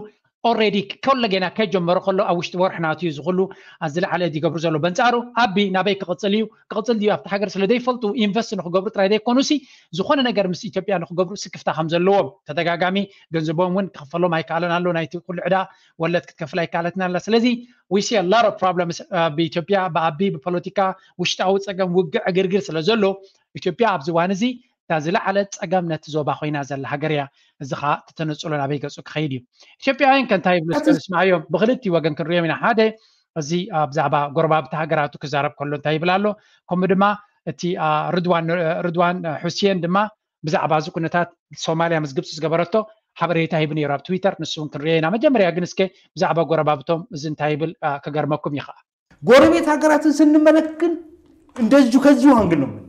ኦልሬዲ ከሎ ገና ከጀመሩ ከሎ ኣብ ውሽጢ ወርሒ ናቱ እዩ ዝኽሉ ኣብ ዝለዓለ ዝገብሩ ዘሎ። በንፃሩ ኣቢ ናበይ ክቕፅል እዩ ክቕፅል ድዩ ኣብቲ ሃገር ስለ ዘይፈልጡ ኢንቨስት ንክገብሩ ጥራይ ዘይኮኑሲ ዝኾነ ነገር ምስ ኢትዮጵያ ንክገብሩ ስክፍታ ከም ዘለዎም ተደጋጋሚ ገንዘቦም እውን ክኽፈሎም ኣይከኣለን ኣሎ ናይቲ ኩሉ ዕዳ ወለድ ክትከፍል ኣይከኣለትን ኣላ። ስለዚ we see a lot of problems ብኢትዮጵያ ብኣቢ ብፖለቲካ ውሽጣዊ ፀገም ውግዕ ዕግርግር ስለ ዘሎ ኢትዮጵያ ኣብዚ እዋን እዚ እታ ዝለዓለ ፀገም ነቲ ዞባ ኮይና ዘላ ሃገር እያ። እዚ ከዓ እቲ ተነፅሎ ናበይ ገፁ ክኸይድ እዩ። ኢትዮጵያውያን ከ እንታይ ይብሉ እስከ ንስማዕዮም። ብክልቲ ወገን ክንሪኦም ኢና። ሓደ እዚ ብዛዕባ ጎረባብቲ ሃገራቱ ክዛረብ ከሎ እንታይ ይብል ኣሎ? ከምኡ ድማ እቲ ርድዋን ርድዋን ሑሴን ድማ ብዛዕባ እዚ ኩነታት ሶማልያ ምስ ግብፂ ዝገበረቶ ሓበሬታ ሂቡ ነይሩ ኣብ ትዊተር። ንሱ እውን ክንሪኦ ኢና። መጀመርያ ግን እስከ ብዛዕባ ጎረባብቶም እዚ እንታይ ይብል ክገርመኩም እዩ ከዓ። ጎረቤት ሀገራትን ስንመለከት ግን እንደዚሁ ከዚሁ አንግል ነው የምንመለከት።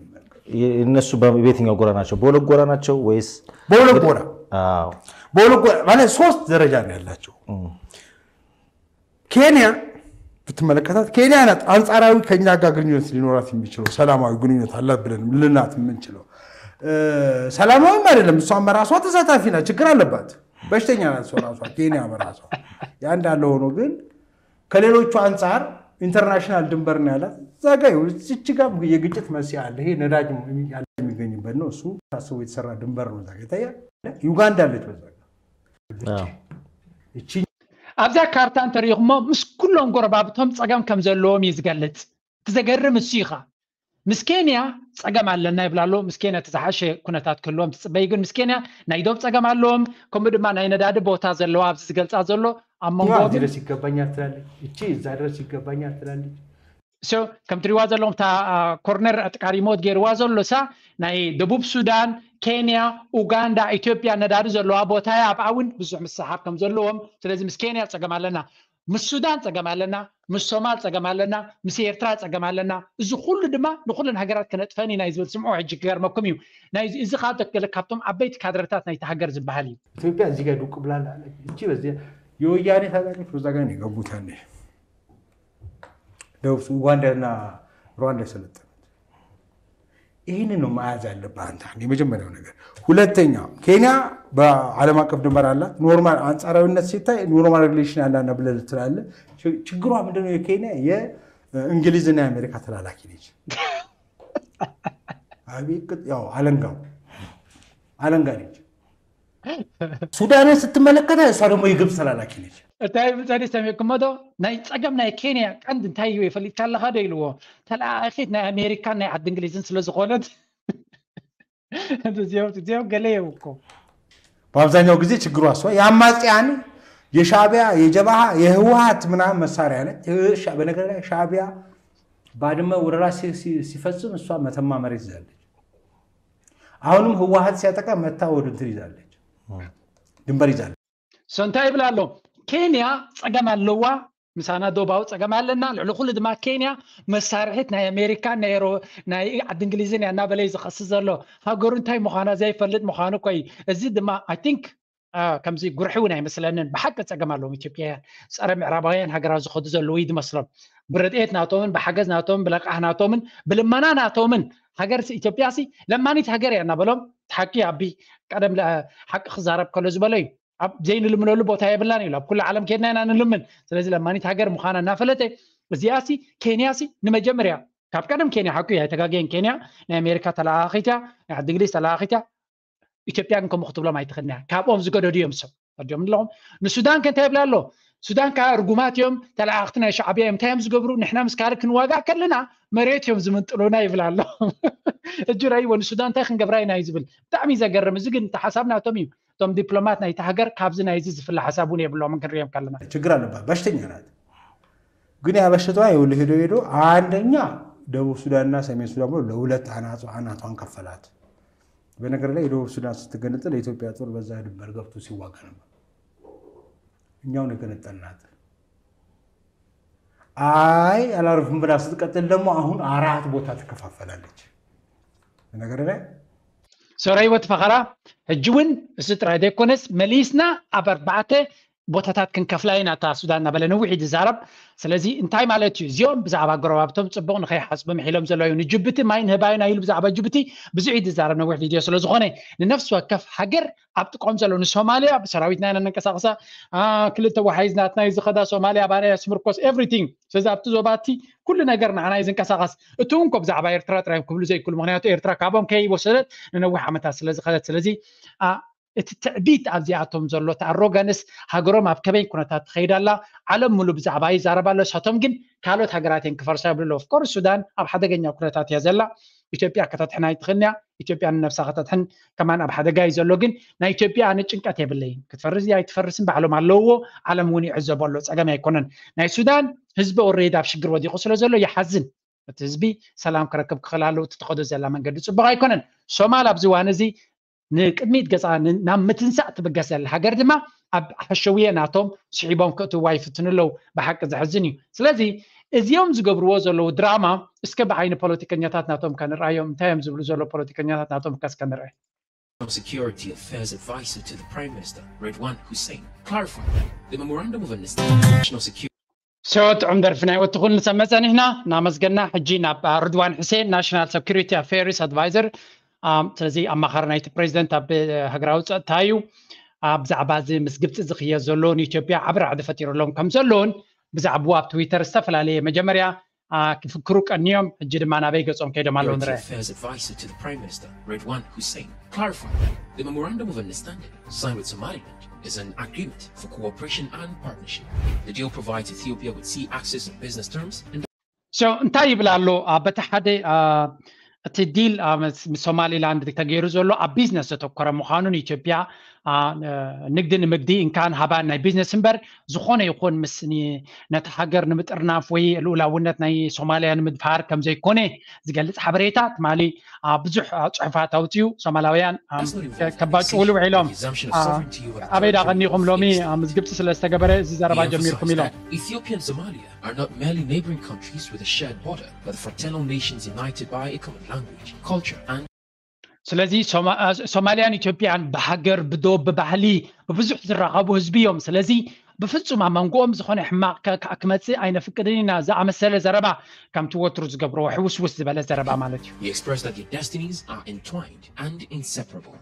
እነሱ በየትኛው ጎራ ናቸው? በሁለት ጎራ ናቸው ወይስ በሁለት ጎራ አዎ። በሁለት ጎራ ማለት ሶስት ደረጃ ነው ያላቸው። ኬንያ ብትመለከታት ኬንያ ናት አንጻራዊ ከኛ ጋር ግንኙነት ሊኖራት የሚችለው ሰላማዊ ግንኙነት አላት ብለን ልናት የምንችለው እ፣ ሰላማዊም አይደለም። እሷም በራሷ ተሳታፊ ናት፣ ችግር አለባት፣ በሽተኛ ናት እሷ ራሷ ኬንያ በራሷ። ያ እንዳለ ሆኖ ግን ከሌሎቹ አንጻር ኢንተርናሽናል ድንበር ነው ያላት። እዛ ጋ ይኸው እዚች ጋ የግጭት መንስኤ አለ። ይሄ ነዳጅ ያለ የሚገኝበት ነው። እሱ ታስቦ የተሰራ ድንበር ነው። እዛ ጋ ይታያል። ዩጋንዳ አለች በዛ ጋ። አዎ። እቺ ኣብዛ ካርታ እንተሪኢኹሞ ምስ ኩሎም ጎረባብቶም ፀገም ከም ዘለዎም እዩ ዝገልፅ። እቲ ዘገርም እሱ እዩ ኸዓ። ምስ ኬንያ ፀገም ኣለና ይብላ ኣለዉ። ምስ ኬንያ እቲ ዝሓሸ ኩነታት ክህልዎም ትፅበይ፣ ግን ምስ ኬንያ ናይ ዶብ ፀገም ኣለዎም። ከምኡ ድማ ናይ ነዳዲ ቦታ ዘለዋ ኣብዚ ዝገልፃ ዘሎ ኣብ መንጎ እዛ ድረስ ይገባኛል ትላለች፣ እቺ እዛ ድረስ ይገባኛል ትላለች። So ከም ትሪዋ ዘለኹም እታ ኮርነር ኣጥቃሪሞት ገይርዋ ዘሎ ሳ ናይ ደቡብ ሱዳን፣ ኬንያ፣ ኡጋንዳ፣ ኢትዮጵያ ነዳዲ ዘለዋ ቦታ እያ። ኣብኣ እውን ብዙሕ ምስሓብ ከም ዘለዎም። ስለዚ ምስ ኬንያ ፀገም ኣለና፣ ምስ ሱዳን ፀገም ኣለና፣ ምስ ሶማል ፀገም ኣለና፣ ምስ ኤርትራ ፀገም ኣለና። እዚ ኩሉ ድማ ንኩለን ሃገራት ከነጥፈን ኢና እዩ ዝብል። ስምዑ ሕጂ ክገርመኩም እዩ። ናይ እዚ ካብ ገለ ካብቶም ዓበይቲ ካድረታት ናይቲ ሃገር ዝበሃል እዩ። ኢትዮጵያ እዚህ ጋር ዱቅ ብላ እቺ በዚህ የወያኔ ታጣቂዎች በዛ ጋር ነው የገቡት። ያኔ ደቡብ ሱዳን፣ ኡጋንዳና ሩዋንዳ የሰለጠኑት። ይህንን ነው መያዝ ያለብህ አንተ አንድ የመጀመሪያው ነገር። ሁለተኛ ኬንያ በዓለም አቀፍ ድንበር አላት። ኖርማል አንጻራዊነት ሲታይ ኖርማል ሪሌሽን ያላት ብለህ ትላለህ። ችግሯ ምንድነው? የኬንያ የእንግሊዝና የአሜሪካ ተላላኪ ነች። አቤት ያው አለንጋው አለንጋ ነች። ሱዳንን ስትመለከተ እሷ ደግሞ የግብፅ ተላላኪ ነች። እንታይ ብፀኒ ሰሚዕኩሞ ዶ? ናይ ፀገም ናይ ኬንያ ቀንዲ እንታይ እዩ የፈሊጥካ ኣለካ ዶ ኢልዎ። ተለኣኺት ናይ ኣሜሪካን ናይ ዓዲ እንግሊዝን ስለ ዝኾነት እዚኦም እዚኦም ገለ እዮም እኮ። በአብዛኛው ጊዜ ችግሯ እሷ የአማጽያን የሻዕቢያ የጀብሃ የህወሀት ምናምን መሳሪያ ነች። በነገር ላይ ሻዕቢያ ባድመ ወረራ ሲፈጽም እሷ መተማ መሬት ይዛለች። አሁንም ህወሀት ሲያጠቃ መታ ወደ እንትን ይዛለች፣ ድንበር ይዛለች። So እንታይ ይብል ኣሎ? ኬንያ ፀገም ኣለዋ፣ ምሳና ዶባዊ ፀገም ኣለና። ልዕሊ ኩሉ ድማ ኬንያ መሳርሒት ናይ ኣሜሪካን ናይ ዓዲ እንግሊዝን እያ እናበለ እዩ ዝኸስስ ዘሎ። ሃገሩ እንታይ ምዃና ዘይፈልጥ ምዃኑ እኮ እዩ። እዚ ድማ I think ከምዚ ጉርሒ እውን ኣይመስለንን። ብሓቂ ፀገም ኣለዎም ኢትዮጵያውያን፣ ፀረ ምዕራባውያን ሃገራት ዝኸዱ ዘለዉ እዩ ዝመስሎም። ብረድኤት ናቶምን ብሓገዝ ናቶምን ብለቃሕ ናቶምን ብልመና ናቶምን ሃገር ኢትዮጵያ ሲ ለማኒት ሃገር እያ እናበሎም ሓቂ ኣቢ ቀደም ሓቂ ክዛረብ ከሎ ዝበሎ እዩ። ኣብ ዘይንልምነሉ ቦታ የብላን ኢሉ ኣብ ኩሉ ዓለም ኬድና ኢና ንልምን። ስለዚ ለማኒት ሃገር ምዃና እናፈለጠ እዚኣ ሲ ኬንያ ሲ ንመጀመርያ ካብ ቀደም ኬንያ ሓቁ እያ ኣይተጋገየን። ኬንያ ናይ ኣሜሪካ ተለኣኻኺት እያ፣ ናይ ዓዲ እንግሊዝ ተለኣኻኺት እያ። ኢትዮጵያ ግን ከምኡ ክትብሎም ኣይትኽእልን እያ። ካብኦም ዝገደዱ እዮም ሰብ ፈርጆም ኣለኹም። ንሱዳን ከ እንታይ ይብላ ኣሎ? ሱዳን ከዓ ርጉማት እዮም፣ ተለኣኽቲ ናይ ሻዕብያ እዮም። እንታይ እዮም ዝገብሩ? ንሕና ምስ ካልእ ክንዋጋእ ከለና መሬት እዮም ዝምንጥሉና ይብል ኣሎ። እጅ ረይዎ ንሱዳን እንታይ ክንገብራ ኢና እዩ ዝብል። ብጣዕሚ ዘገርም። እዚ ግን እቲ ሓሳብ ናቶም እዩ። እቶም ዲፕሎማት ናይቲ ሃገር ካብዚ ናይዚ ዝፍለ ሓሳብ እውን የብሎምን ክንሪኦም ከለና። ችግር ኣለባት፣ በሽተኛ ናት። ግን ያ በሽታዋ ይኸውልህ ሄዶ ሄዶ አንደኛ ደቡብ ሱዳንና ሰሜን ሱዳን ብሎ ለሁለት አናቱ አናቷን ከፈላት። በነገር ላይ የደቡብ ሱዳን ስትገነጠል የኢትዮጵያ ጦር በዛ ድንበር ገብቶ ሲዋጋ ነበር። እኛው ነው የገነጠልናት። አይ አላርፍም ብላ ስትቀጥል ደግሞ አሁን አራት ቦታ ትከፋፈላለች። በነገር ላይ ሶራይ ወትፈኸራ ሕጂ እውን እዚ ጥራይ ዘይኮነስ መሊስና ኣብ ኣርባዕተ ቦታታት ክንከፍላ ኢና እታ ሱዳን እናበለ ነዊሕ እዩ ዝዛረብ። ስለዚ እንታይ ማለት እዩ? እዚኦም ብዛዕባ ጎረባብቶም ጽቡቕ ንኸይሓስቡ ምሒሎም ዘለዉ እዮም። ንጅቡቲ ማይ ንህባዩና ኢሉ ብዛዕባ ጅቡቲ ብዙሕ እዩ ዝዛረብ ነዊሕ ቪድዮ ስለ ዝኾነ፣ ንነፍሲ ወከፍ ሃገር ኣብ ጥቆም ዘሎ ንሶማልያ ብሰራዊትና ኢና ነንቀሳቕሳ፣ ክልተ ወሓይዝ ናትና እዩ ዝኸዳ፣ ሶማልያ ባርያ ስምርኮስ ኤቭሪቲንግ። ስለዚ ኣብቲ ዞባቲ ኩሉ ነገር ንዓና እዩ ዝንቀሳቐስ። እቲ እውን ኮ ብዛዕባ ኤርትራ ጥራይ ክብሉ ዘይክእሉ፣ ምክንያቱ ኤርትራ ካብኦም ከይወሰደት ንነዊሕ ዓመታት ስለ ዝኸደት። ስለዚ እቲ ትዕቢት ኣብዚኣቶም ዘሎ፣ እቲ ኣሮጋንስ፣ ሃገሮም ኣብ ከመይ ኩነታት ትኸይድ ኣላ፣ ዓለም ሙሉ ብዛዕባ ይዛረብ ኣሎ። ንሳቶም ግን ካልኦት ሃገራት እየን ክፈርሳ ይብሉ ኣለዉ። ኦፍኮርስ ሱዳን ኣብ ሓደገኛ ኩነታት እያ ዘላ። ኢትዮጵያ ከተድሕና ኣይትኽእልን እያ። ኢትዮጵያ ንነብሳ ከተድሕን ከማን ኣብ ሓደጋ እዩ ዘሎ። ግን ናይ ኢትዮጵያ ኣነ ጭንቀት የብለይን። ክትፈርስ እያ ኣይትፈርስን ባዕሎም ኣለውዎ። ዓለም እውን ይዕዘቦ ኣሎ። ጸገም ኣይኮነን። ናይ ሱዳን ህዝቢ ኦሬዲ ኣብ ሽግር ወዲቑ ስለ ዘሎ ይሓዝን። እቲ ህዝቢ ሰላም ክረክብ ክኽእል ኣለዎ። እቲ ትኸዶ ዘላ መንገዲ ጽቡቕ ኣይኮነን። ሶማል ኣብዚ እዋን እዚ ንቅድሚት ገጻ ናብ ምትንሳእ ትብገስ ዘላ ሃገር ድማ ኣብ ሓሸውየ ናቶም ስሒቦም ክእትዋ ይፍትኑ ኣለዉ። ብሓቂ ዘሕዝን እዩ። ስለዚ እዚኦም ዝገብርዎ ዘለዉ ድራማ እስከ ብዓይኒ ፖለቲከኛታት ናቶም ከንርኣዮም። እንታይ እዮም ዝብሉ ዘለዉ ፖለቲከኛታት ናቶም ከስ ከንርአ። Security Affairs Advisor to the Prime Minister, Redwan Hussein, clarified that the Memorandum of Understanding on National Security So ጥዑም ደርፊ ናይ ወትኹን ንሰምዕ ጸኒሕና እናመስገና፣ ሕጂ ናብ ርድዋን ሕሴን ናሽናል ሰኪሪቲ ኣፌርስ ኣድቫይዘር፣ ስለዚ ኣማኻሪ ናይቲ ፕሬዚደንት ኣብ ሃገራዊ ጸጥታ እዩ። ብዛዕባ እዚ ምስ ግብፂ ዝኽየድ ዘሎ ንኢትዮጵያ ዓቢ ራዕዲ ፈጢሩሎም ከም ዘለውን ብዛዕባኡ ኣብ ትዊተር ዝተፈላለየ መጀመርያ ክፍክሩ ቀንዮም፣ ሕጂ ድማ ናበይ ገጾም ከይዶም ኣለዉ ንርአ። Affairs Advisor to the Prime Minister, Redwan Hussein, clarified that the Memorandum of Understanding signed with Somaliland is an agreement for cooperation and partnership. The deal provides Ethiopia with sea access on business terms and So እንታይ ይብል ኣሎ? በቲ ሓደ እቲ ዲል ምስ ሶማሊላንድ ተገይሩ ዘሎ ኣብ ቢዝነስ ዘተኮረ ምዃኑን ኢትዮጵያ ንግዲ ንምግዲ እንካን ሃባን ናይ ቢዝነስ እምበር ዝኾነ ይኹን ምስ ነቲ ሃገር ንምጥርናፍ ወይ ልኡላውነት ናይ ሶማሊያ ንምድፋር ከም ዘይኮነ ዝገልጽ ሓበሬታ ትማሊ ብዙሕ ጽሑፋት ኣውፅኡ። ሶማላውያን ከባጭውሉ ውዒሎም ኣበይ ዳ ቀኒኹም ሎሚ ምስ ግብፂ ስለ ዝተገበረ እዚ ዘረባ ጀሚርኩም ኢሎም። Ethiopia and Somalia are not merely neighboring countries with a shared border, but fraternal nations united by a common language, culture, and ስለዚ ሶማልያን ኢትዮጵያን ብሃገር ብዶብ ብባህሊ ብብዙሕ ዝራኸቡ ህዝቢ እዮም። ስለዚ ብፍጹም ኣብ መንጎኦም ዝኾነ ሕማቕ ክመጽእ ኣይነፍቅድን ኢና ዝኣመሰለ ዘረባ ከምቲ ወትሩ ዝገብርዎ ሕውስውስ ዝበለ ዘረባ ማለት እዩ። He expressed that their destinies are entwined and inseparable.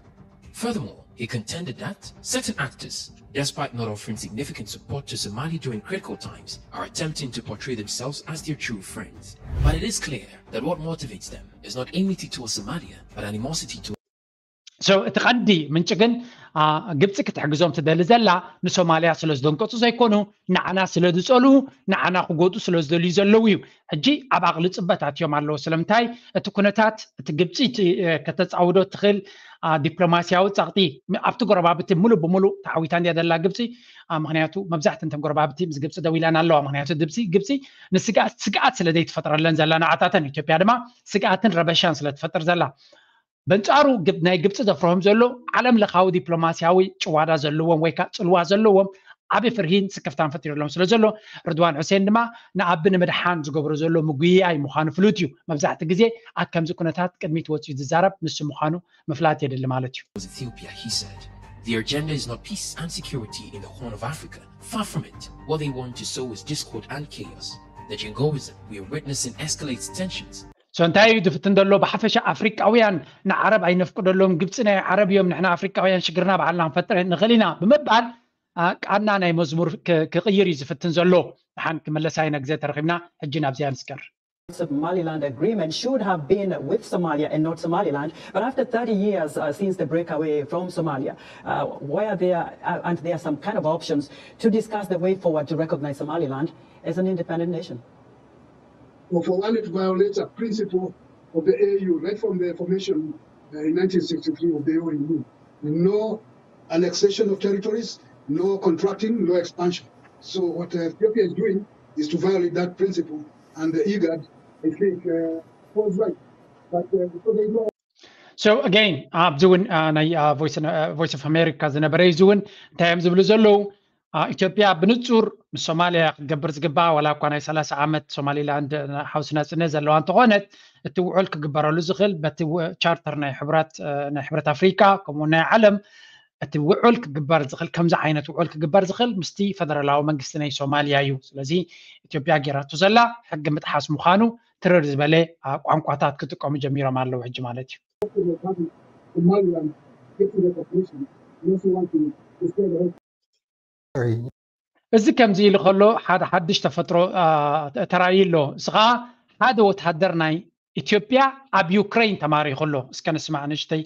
Furthermore, he contended that certain actors, despite not offering significant support to Somalia during critical times, are attempting to portray themselves as their true friends. But it is clear that what motivates them is not enmity towards Somalia, but animosity towards So እቲ ቀንዲ ምንጪ ግን ግብፂ ክትሕግዞም ትደሊ ዘላ ንሶማልያ ስለ ዝደንቀፁ ዘይኮኑ፣ ንዓና ስለ ዝፀልኡ፣ ንዓና ክጎድኡ ስለ ዝደልዩ ዘለዉ እዩ። ሕጂ ኣብ ኣቕሊ ፅበት ኣትዮም ኣለዉ። ስለምንታይ እቲ ኩነታት እቲ ግብፂ ከተፃውዶ ትኽእል ዲፕሎማስያዊ ፀቕጢ ኣብቲ ጎረባብቲ ሙሉእ ብሙሉእ ተዓዊታ እንድያ ዘላ ግብፂ። ምክንያቱ መብዛሕተን ተን ጎረባብቲ ምስ ግብፂ ደው ኢለን ኣለዋ። ምክንያቱ ግብፂ ግብፂ ንስግኣት ስግኣት ስለ ዘይትፈጥረለን ዘላ ንዓታተን፣ ኢትዮጵያ ድማ ስግኣትን ረበሻን ስለ ትፈጥር ዘላ። በንጻሩ ናይ ግብፂ ዘፍርሆም ዘሎ ዓለም ለኻዊ ዲፕሎማስያዊ ጭዋዳ ዘለዎም ወይ ከዓ ፅልዋ ዘለዎም ዓቢ ፍርሂን ስክፍታን ፈጢሩሎም ስለ ዘሎ፣ ርድዋን ሑሴን ድማ ንኣቢ ንምድሓን ዝገብሮ ዘሎ ምጉይያይ ምዃኑ ፍሉጥ እዩ። መብዛሕቲ ግዜ ኣብ ከምዚ ኩነታት ቅድሚት ወፂኡ ዝዛረብ ንሱ ምዃኑ ምፍላጥ የድሊ ማለት እዩ። Ethiopia, he said. Their agenda is not peace and security in the Horn of Africa. Far from it. What they want to sow is discord and chaos. The jingoism we are witnessing escalates tensions. So እንታይ እዩ ዝፍትን ዘሎ? ብሓፈሻ ኣፍሪቃውያን ንዓረብ ኣይነፍቅደሎም፣ ግብፂ ናይ ዓረብ እዮም፣ ንሕና ኣፍሪቃውያን ሽግርና ባዕልና ክንፈጥር ንኽእል ኢና ብምባል ቃና ናይ መዝሙር ክቕይር እዩ ዝፍትን ዘሎ። ድሓን ክምለሳ ኢና ግዜ ተረኺብና። ሕጂ ናብዚኣ ንስገር። Somaliland agreement should have been with Somalia and not Somaliland. But after thirty years uh, since the breakaway from Somalia, uh, why are there uh, aren't there some kind of options to discuss the way forward to recognize Somaliland as an independent nation? Well, for one, it violates a principle of the A U right from the formation uh, in nineteen sixty-three of the O U. No annexation of territories, no contracting, no expansion. So what uh, Ethiopia is doing is to violate that principle, and the IGAD, I think, uh, was right. But uh, so they know. So again, ኣብዚ እውን ናይ ቮይስ ኦፍ ኣሜሪካ ዝነበረ እዚ እውን እንታይ እዮም ዝብሉ ዘለዉ? ኢትዮጵያ ብንጹር ምስ ሶማልያ ክትገብር ዝግባኣ ዋላ እኳ ናይ ሰላሳ ዓመት ሶማሊላንድ ሓውሲ ናጽነት ዘለዋ እንተኾነት፣ እቲ ውዕል ክግበረሉ ዝኽእል በቲ ቻርተር ናይ ሕብረት ኣፍሪካ ከምኡ ናይ ዓለም እቲ ውዑል ክግበር ዝኽእል፣ ከምዚ ዓይነት ውዑል ክግበር ዝኽእል ምስቲ ፈደራላዊ መንግስቲ ናይ ሶማልያ እዩ። ስለዚ ኢትዮጵያ ጌራቶ ዘላ ሕጊ ምጥሓስ ምዃኑ ትርር ዝበለ ቋንቋታት ክጥቀሙ ጀሚሮም ኣለዉ ሕጂ ማለት እዩ። እዚ ከምዚ ኢሉ ከሎ ሓደ ሓድሽ ተፈጥሮ ተራእዩ ኣሎ። እዚ ከዓ ሓደ ወታደር ናይ ኢትዮጵያ ኣብ ዩክሬን ተማሪኹ ኣሎ። እስከ ንስማዕ ንእሽተይ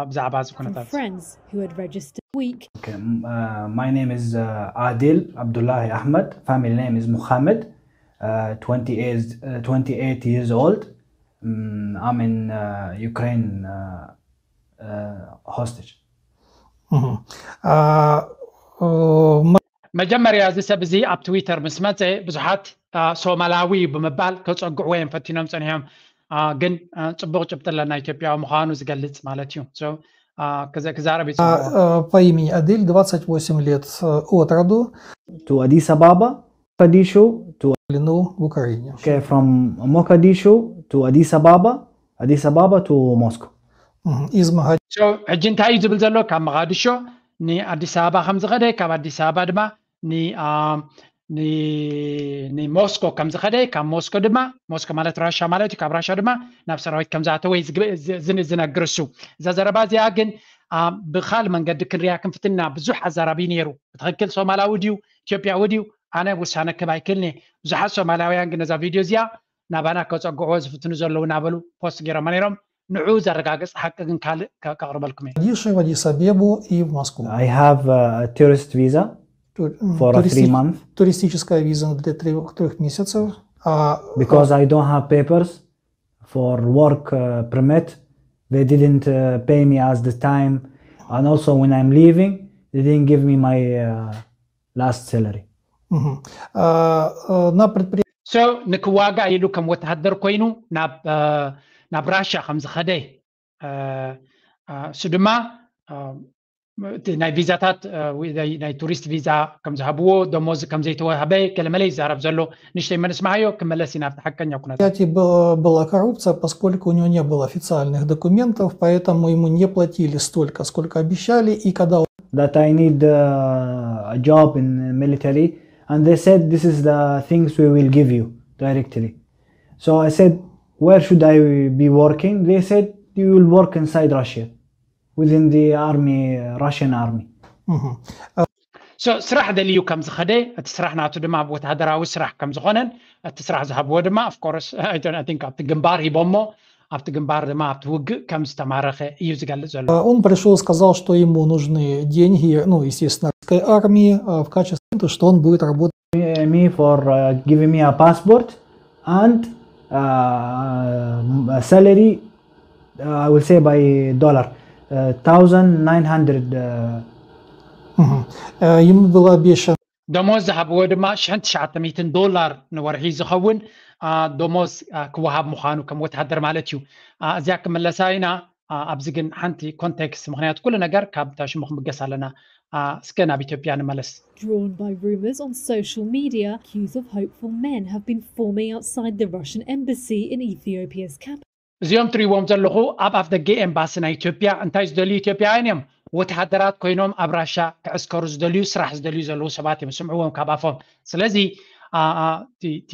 ብዛዕባ እዚ ኩነታት። Friends who had registered week. Okay, m- uh, my name is uh, Adil Abdullahi Ahmed. Family name is Muhammad. Uh, twenty-eight, uh, twenty-eight years old. Mm, I'm in uh, Ukraine uh, uh, hostage. Mhm. Uh, uh, መጀመርያ እዚ ሰብ እዚ ኣብ ትዊተር ምስ መፀ ብዙሓት ሶማላዊ እዩ ብምባል ከፀግዕዎ እዮም ፈቲኖም ፀኒሖም። ግን ፅቡቕ ጭብጢ ኣለና ኢትዮጵያዊ ምዃኑ ዝገልፅ ማለት እዩ። ክዛረብ ይፅ По имени Адиль, двадцать восемь лет от роду. To Addis Ababa, Mogadishu, to Лину в Украине. Okay, from Mogadishu to Addis Ababa, Addis Ababa to Moscow. Мгм. Из Магади- ሕጂ እንታይ እዩ ዝብል ዘሎ? ካብ መቓድሾ ንኣዲስ ኣበባ ከም ዝኸደ፣ ካብ ኣዲስ ኣበባ ድማ ን- አ፣ ን- ንሞስኮ ከም ዝኸደ፣ ካብ ሞስኮ ድማ፣ ሞስኮ ማለት ራሻ ማለት እዩ፣ ካብ ራሻ ድማ ናብ ሰራዊት ከም ዝኣተወ እዩ ዝግብ- ዝ- ዝን- ዝነግር እሱ። እዛ ዘረባ እዚኣ ግን አ፣ ብኻል መንገዲ ክንሪያ ክንፍትና ብዙሕ ኣዛራቢ ነይሩ። ብትኽክል ሶማላዊ ድዩ ኢትዮጵያዊ ድዩ? ኣነ ውሳነ ክብ ኣይክልኒ። ብዙሓት ሶማላውያን ግን ነዛ ቪድዮ እዚኣ ናባና ከፀግዕዎ ዝፍትኑ ዘለዉ እናበሉ ፖስት ገይሮማ ነይሮም። ንዑ ዘረጋግፅ ሓቂ ግን ካልእ ከ- ከቕርበልኩም እየ። Могадишо, в Аддис-Абебу и в Москву. I have uh, a tourist visa Ту- м, for a туристи- three month Туристическая виза для трех, трех месяцев. А, because I don't have papers for work uh, permit. They didn't uh, pay me as the time, and also when I'm leaving, they didn't give me my uh, last salary. Мгм. А, э, На предприятии So ንክዋጋእ ኢሉ ከም ወተሃደር ኮይኑ ናብ አ፣ ናብ ራሻ ከም ዝኸደ አ፣ አ፣ እሱ ድማ አ፣ እቲ ናይ ቪዛታት አ፣ ወይ ናይ ናይ ቱሪስት ቪዛ ከም ዝሃብዎ፣ ደሞዝ ከም ዘይተዋህበ ገለመለ ይዛረብ ዘሎ። ንሽተይ መንስማሃዮ ክመለስ ኢና ኣብቲ ሓቀኛ ኩነታት። предприятии б- была коррупция, поскольку у него не было официальных документов, поэтому ему не платили столько, сколько обещали, и когда он That I need uh, a job in military, and they said this is the things we will give you directly. So I said, where should I be working? They said you will work inside Russia, within the army, uh, Russian army. Мгм. So ስራሕ ደልዩ ከም ዝኸደ፣ እቲ ስራሕ ናቱ ድማ ኣብ ወተሃደራዊ ስራሕ ከም ዝኾነን እቲ ስራሕ ዝሃብዎ ድማ of course I don't- I think ኣብቲ ግንባር ሂቦሞ፣ ኣብቲ ግንባር ድማ ኣብቲ ውግእ ከም ዝተማረኸ እዩ ዝገልጽ ዘሎ። Он пришел и сказал, что ему нужны деньги, ну, естественно, русской армии, а, в качестве, то, что он будет работать. Me for uh, giving me a passport and uh, a salary, uh, I will say by dollar, uh, thousand nine hundred. Uh, Мгм. Э, Ему было обещано ደሞዝ ዝሃብዎ ድማ ሽሕን ትሽዓተ ሚእትን ዶላር ንወርሒ ዝኸውን አ፣ ደሞዝ አ፣ ክወሃብ ምዃኑ ከም ወተሃደር ማለት እዩ። አ፣ እዚኣ ክመለሳ ኢና። አ፣ ኣብዚ ግን ሓንቲ ኮንቴክስት፣ ምክንያቱ ኩሉ ነገር ካብ ታሽሙ ክምገስ ኣለና። አ፣ እስከ ናብ ኢትዮጵያ ንመለስ። Drawn by rumours on social media, queues of hopeful men have been forming outside the Russian embassy in Ethiopia's capital. እዚኦም ትሪእዎም ዘለኹ ኣብ ኣፍ ደገ ኤምባሲ ናይ ኢትዮጵያ እንታይ ዝደልዩ ኢትዮጵያውያን እዮም። ወተሃደራት ኮይኖም ኣብ ራሻ ክዕስከሩ ዝደልዩ፣ ስራሕ ዝደልዩ ዘለዉ ሰባት እዮም። ስምዕዎም ካብ ኣፎም። ስለዚ አ፣ አ፣ እቲ- እቲ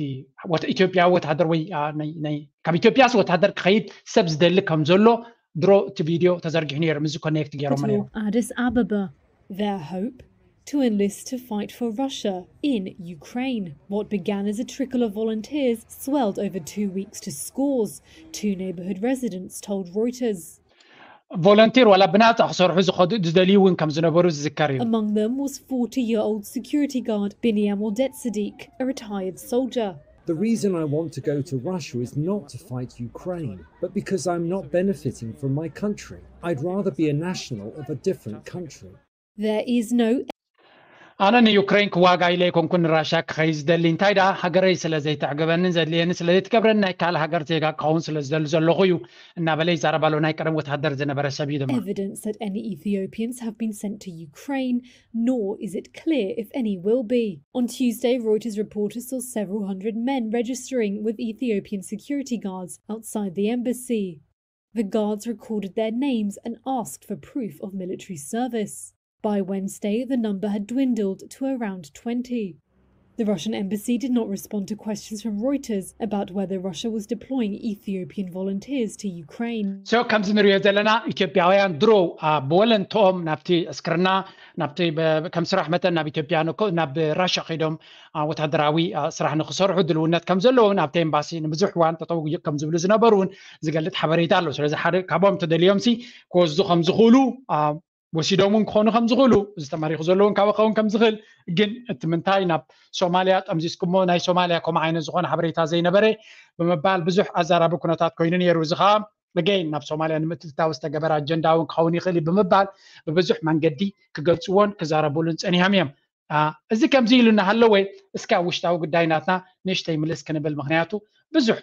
ወተ- ኢትዮጵያ ወተሃደር ወይ አ፣ ናይ- ናይ- ካብ ኢትዮጵያስ ወተሃደር ክኸይድ ሰብ ዝደሊ ከም ዘሎ ድሮ እቲ ቪድዮ ተዘርጊሑ ነይሩ። ምስዚ ኮኔክት ገይሮም ነይሩ። Addis Ababa. Their hope? To enlist to fight for Russia in Ukraine. What began as a trickle of volunteers swelled over two weeks to scores. Two neighbourhood residents told Reuters. ቮለንቲር ዋላ ብናፃ ክሰርሑ ዝኸዱ ዝደልዩ እውን ከም ዝነበሩ ዝዝከር እዩ። Among them was forty year old security guard Biniam Wardetsadek, a retired soldier. The reason I want to go to Russia is not to fight Ukraine, but because I'm not benefiting from my country. I'd rather be a national of a different country. There is no ኣነ ንዩክሬን ክዋጋ ኢለ ኣይኮንኩን ንራሻ ክኸይ ዝደሊ፣ እንታይ ደኣ ሃገረይ ስለ ዘይተዕግበንን ዘድልየኒ ስለ ዘይትገብረኒ ናይ ካልእ ሃገር ዜጋ ክኸውን ስለ ዝደሊ ዘለኹ እዩ እናበለ ይዛረብ ኣሎ። ናይ ቀደም ወተሃደር ዝነበረ ሰብ እዩ ድማ። Evidence that any Ethiopians have been sent to Ukraine, nor is it clear if any will be. On Tuesday, Reuters reporters saw several hundred men registering with Ethiopian security guards outside the embassy. The guards recorded their names and asked for proof of military service. By Wednesday, the number had dwindled to around twenty. The Russian embassy did not respond to questions from Reuters about whether Russia was deploying Ethiopian volunteers to Ukraine. So ከምዚ ንሪኦ ዘለና ኢትዮጵያውያን ድሮ ብወለንትኦም ናብቲ ዕስክርና ናብቲ ከም ስራሕ መጠን ናብ ኢትዮጵያ ናብ ራሻ ከይዶም ወታደራዊ ስራሕ ንክሰርሑ ድልውነት ከም ዘለዎም ኣብቲ ኤምባሲ ንብዙሕ እዋን ጠጠው ከም ዝብሉ ዝነበሩ እውን ዝገልጽ ሓበሬታ ኣሎ። ስለዚ ሓደ ካብኦም ተደልዮም ሲ ክወስዱ ከም ዝኽእሉ ወሲዶም እውን ክኾኑ ከም ዝኽእሉ ዝተመሪኹ ዘለውን ካብ ክኸውን ከም ዝኽእል ግን እቲ ምንታይ ናብ ሶማልያ ጠምዚዝኩሞ ናይ ሶማልያ ከምኡ ዓይነት ዝኾነ ሓበሬታ ዘይነበረ ብምባል ብዙሕ ኣዛራቢ ኩነታት ኮይኑ ነይሩ። እዚ ከዓ ገይን ናብ ሶማልያ ንምትእትታው ዝተገበረ ኣጀንዳ እውን ክኸውን ይኽእል እዩ ብምባል ብብዙሕ መንገዲ ክገልፅዎን ክዛረቡሉን ፀኒሖም እዮም። እዚ ከምዚ ኢሉ እናሃለወ እስኪ ኣብ ውሽጣዊ ጉዳይ ናትና ንእሽተይ ምልስ ክንብል፣ ምክንያቱ ብዙሕ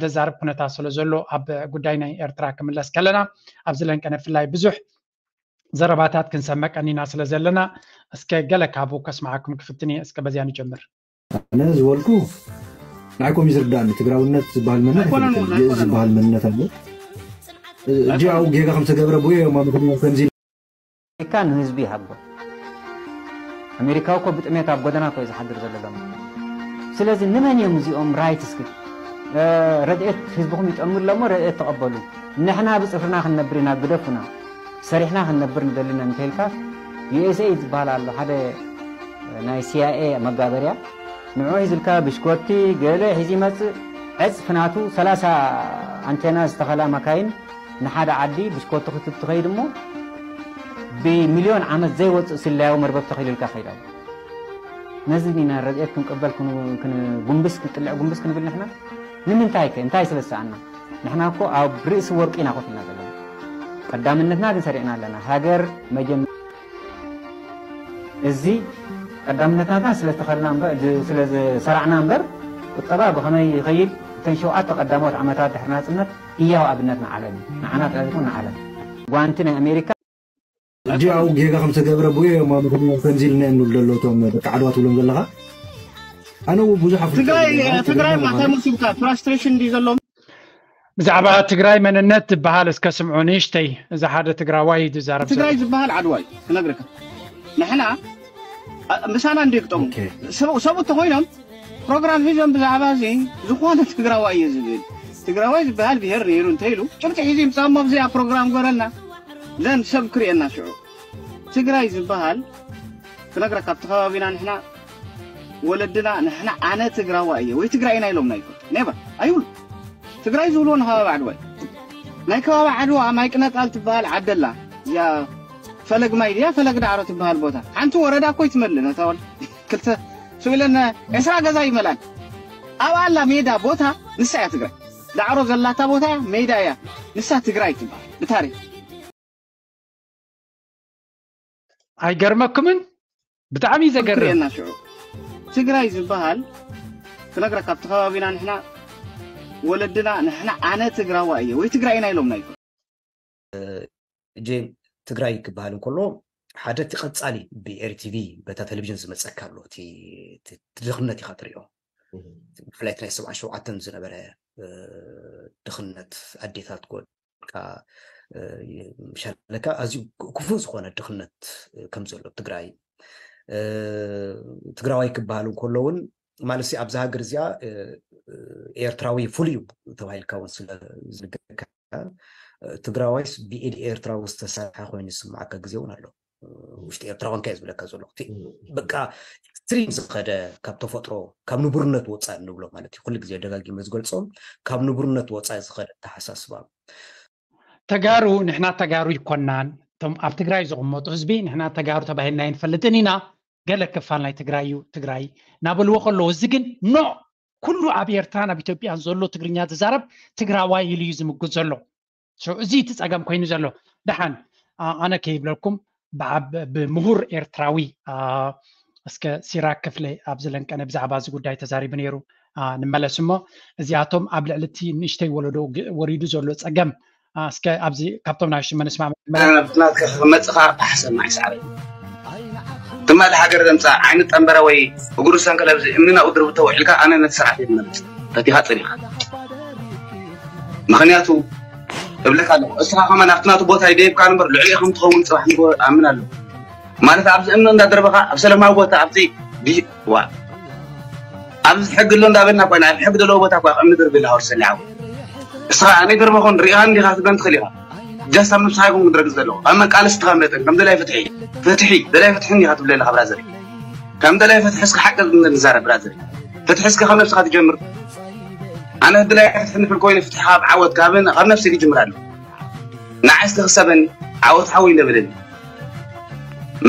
ዘዛርብ ኩነታት ስለ ዘሎ ኣብ ጉዳይ ናይ ኤርትራ ክምለስ ከለና ኣብዚ ለንቀነ ብፍላይ ብዙሕ ዘረባታት ክንሰመቀኒና ስለ ዘለና እስከ ገለ ካብኡ ከስማዓኩም ክፍትን እየ። እስከ በዚያ ንጀምር። ኣነ ዝበልኩ ንዓይኮም እዩ ዝርዳእኒ። ትግራውነት ዝበሃል መንነት ዝበሃል መንነት ኣሎ። እጂ ኣብኡ ጌጋ ከም ዝተገብረ ብዮ እዮም ኣብ ምክንያት ከምዚ ኣሜሪካ ንህዝቢ ይሃቦ። ኣሜሪካዊ እኮ ብጥሜት ኣብ ጎደና እኮ እዩ ዝሓድር ዘሎ ሎሚ። ስለዚ ንመን እዮም እዚኦም ራይት እስኪ ረድኤት ህዝብኹም ይጠሙ ኣሎ እሞ ረድኤት ተቐበሉ። ንሕና ብፅፍርና ክንነብር ኢና ግደፉና። ሰሪሕና ክንነብር ንደሊ ኢና እንተኢልካ ዩኤስኤ ዝበሃል ኣሎ ሓደ ናይ ሲኣይኤ መጋበርያ ንዑ ሒዝልካ ብሽኮቲ ገለ ሒዚ ይመፅእ ዕፅፊ ናቱ ሰላሳ ኣንቴና ዝተኸላ መካይን ንሓደ ዓዲ ብሽኮቲ ክትብ ትኸይድ እሞ ብሚልዮን ዓመት ዘይወፅእ ስለያዊ መርበብ ተኺሉልካ ከይድ ኣሎ። ነዚ ኢና ረድኤት ክንቅበል ጉንብስ ክንጥልዕ ጉንብስ ክንብል ንሕና ንምንታይ ከ እንታይ ስለ ዝሰኣና? ንሕና እኮ ኣብ ርእሲ ወርቂ ኢና ኮፍ ኢልና ዘለና። ቀዳምነትና ግን ሰሪዕና ኣለና። ሃገር መጀመ እዚ ቀዳምነትና ስለ ዝተኸልና እምበር ስለ ዝሰራዕና እምበር ቁጠባ ብኸመይ ይኸይድ እተን ሸውዓተ ቀዳሞት ዓመታት ድሕሪ ናጽነት ህያው ኣብነት ንዓለም እዩ። ንዓና ጥራይ ዘይኮነ ንዓለም። ጓንቲ ናይ ኣሜሪካ እጂ ኣብኡ ጌጋ ከም ዝተገብረ ብኡ እዮም ኣብ ምክንያት ከምዚ ኢልና እዮም ንብሉ ዘለዉ እቶም ደቂ ዓድዋ ትብሎም ዘለኻ። ኣነ እውን ብዙሕ ኣፍልጦ ትግራይ የብለይን። ትግራይ ትግርኛ ማዕከል ማለት ሙስሊምካ ፍራስትሬሽን እንዲ ዘለዎም ብዛዕባ ትግራይ መንነት ዝበሃል እስከ ስምዑ ንእሽተይ። እዚ ሓደ ትግራዋይ እዩ ዝዛረብ ዘሎ። ትግራይ ዝበሃል ዓድዋ እዩ ክነግረካ። ንሕና ኣ- ምሳና እንዲ ግጠሙ ኦኬ። ሰቡ ሰቡ እንተኮይኖም ፕሮግራም ሒዞም ብዛዕባ እዚ ዝኾነ ትግራዋይ እዩ ዝብል ትግራዋይ ዝበሃል ብሄር ነይሩ እንተኢሉ ጭብጢ ሒዙ ይምፃሞ ኣብዚኣ ፕሮግራም ገረልና ዘን ሰብ ክርእየና ሽዑ ትግራይ ዝበሃል ክነግረካ ኣብቲ ከባቢና ንሕና ወለድና ንሕና ኣነ ትግራዋይ እየ ወይ ትግራይ ኢና ኢሎምና ይፈልጡ ኔቨር ኣይብሉ ትግራይ ዝብልዎ ንከባቢ ዓድዋ እዩ ናይ ከባቢ ዓድዋ ማይ ቅነጣል ትበሃል ዓደላ እዚኣ ፈለግ ማይ ድያ ፈለግ ዳዕሮ ትበሃል ቦታ ሓንቲ ወረዳ እኮ ይትመልእ ነታ ወል ክልተ ስብለን ዕስራ ገዛ ይመላል ኣብ ኣላ ሜዳ ቦታ ንሳ እያ ትግራይ ዳዕሮ ዘላታ ቦታ ሜዳ እያ ንሳ ትግራይ ትበሃል ብታሪክ ኣይገርመኩምን? ብጣዕሚ እዩ ዘገርም። ክርእየና ሽዑ ትግራይ ዝበሃል ክነግረካ ኣብቲ ከባቢና ንሕና ወለድና ንሕና ኣነ ትግራዋ እየ ወይ ትግራይ ኢና ኢሎምና ይኮ ጄን ትግራይ ክበሃል እንከሎ ሓደ እቲ ቀፃሊ ብኤርቲቪ በታ ቴሌቪዥን ዝመፀካ ኣሎ እቲ እቲ ድኽነት ኢኻ ትሪኦ ብፍላይ እቲ ናይ ሰብዓ ሸውዓተን ዝነበረ ድኽነት ኣዴታት ጎድካ ምሻለካ ኣዝዩ ክፉእ ዝኾነ ድኽነት ከም ዘሎ ትግራይ ትግራዋይ ክበሃል እንከሎ እውን ማለት ኣብዛ ሃገር እዚኣ ኤርትራዊ ፍሉይ እዩ ተባሂልካ እውን ስለ ዝነገረካ ትግራዋይስ ብኢድ ኤርትራዊ ዝተሰርሐ ኮይኑ ዝስማዓካ ግዜ እውን ኣሎ ውሽጢ ኤርትራ ኮንካ እዩ ዝብለካ ዘሎ በቃ ኤክስትሪም ዝኸደ ካብ ተፈጥሮ ካብ ንቡርነት ወፃኢ ንብሎ ማለት እዩ ኩሉ ግዜ ደጋጊመ ዝገልፆም ካብ ንቡርነት ወፃኢ ዝኸደ ተሓሳስባ ተጋሩ ንሕና ተጋሩ ይኮናን እቶም ኣብ ትግራይ ዝቕመጡ ህዝቢ ንሕና ተጋሩ ተባሂልና ኣይንፈልጥን ኢና ገለ ክፋል ናይ ትግራይ እዩ ትግራይ እናበልዎ ከለዉ እዚ ግን ኖ ኩሉ ኣብ ኤርትራን ኣብ ኢትዮጵያን ዘሎ ትግርኛ ዝዛረብ ትግራዋይ ኢሉ እዩ ዝምጉት ዘሎ እዚ እቲ ፀገም ኮይኑ ዘሎ ደሓን ኣነ ከይብለኩም ብምሁር ኤርትራዊ እስከ ሲራክ ክፍለ ኣብ ዝለንቀነ ብዛዕባ እዚ ጉዳይ ተዛሪቡ ነይሩ ንመለስ እሞ እዚኣቶም ኣብ ልዕሊ እቲ ንእሽተይ ወለዶ ወሪዱ ዘሎ ፀገም እስከ ኣብዚ ካብቶም ናይ ሽመ ንስማዕ ናብትናትካ ክመፅኻ ሓሰብ ማይ ሰዓበ ትማሊ ሃገር ዘምፃ ዓይነት ጠንበረ ወይ እግሩ ሰንከለ ኣብዚ እምኒ ናብኡ ድርብቶ ውዒልካ ኣነ ነቲ ስርዓት የድመፅ ተቲኻ ፀኒኻ ምክንያቱ እብለካ ኣለኹ። እስኻ ከማን ኣብቲ ናቱ ቦታ ይደይብካ እምበር ልዕሊኡ ከም ትኸውን ጽባሕ ንግሆ ኣምን ኣለኹ። ማለት ኣብዚ እምኒ እንዳደርበኻ ኣብ ሰላማዊ ቦታ ኣብቲ ዲ-፣ ዋ፣ ኣብዚ ሕጊ ኣሎ እንዳበልና እኳ ኢና ኣብ ሕጊ ዘለዎ ቦታ እኳ እምኒ ድርብ ኢልካ ወርሰኒ ዓው። እስኻ ኣነ ይገርመኹን ሪኢኻ እንዲኻ ክትብለን ትኽእል ኢኻ። ጃስት ኣብ ነብስኻ ይኹን ክድረግ ዘለኹ። ኣብ መቃለስ ትኻ መጠን ከም ደላይ ፍትሒ፣ ፍትሒ፣ ደላይ ፍትሒ እንዲኻ ትብለለኻ ብራዘር። ከም ደላይ ፍትሒ እስኪ ሓቂ ንዛረብ ብራዘር። ፍትሒ እስኪ ካብ ነብስኻ ትጀምር። ኣነ ደላይ ፍትሒ ንብል ኮይኑ ፍትሒ ካብ ዓወት ካብ፣ ካብ ነብሲ ይጅምር ኣሎ። ንዓይ እስኪ ክሰበኒ፣ ዓወት ሓወይ እንደበለኒ።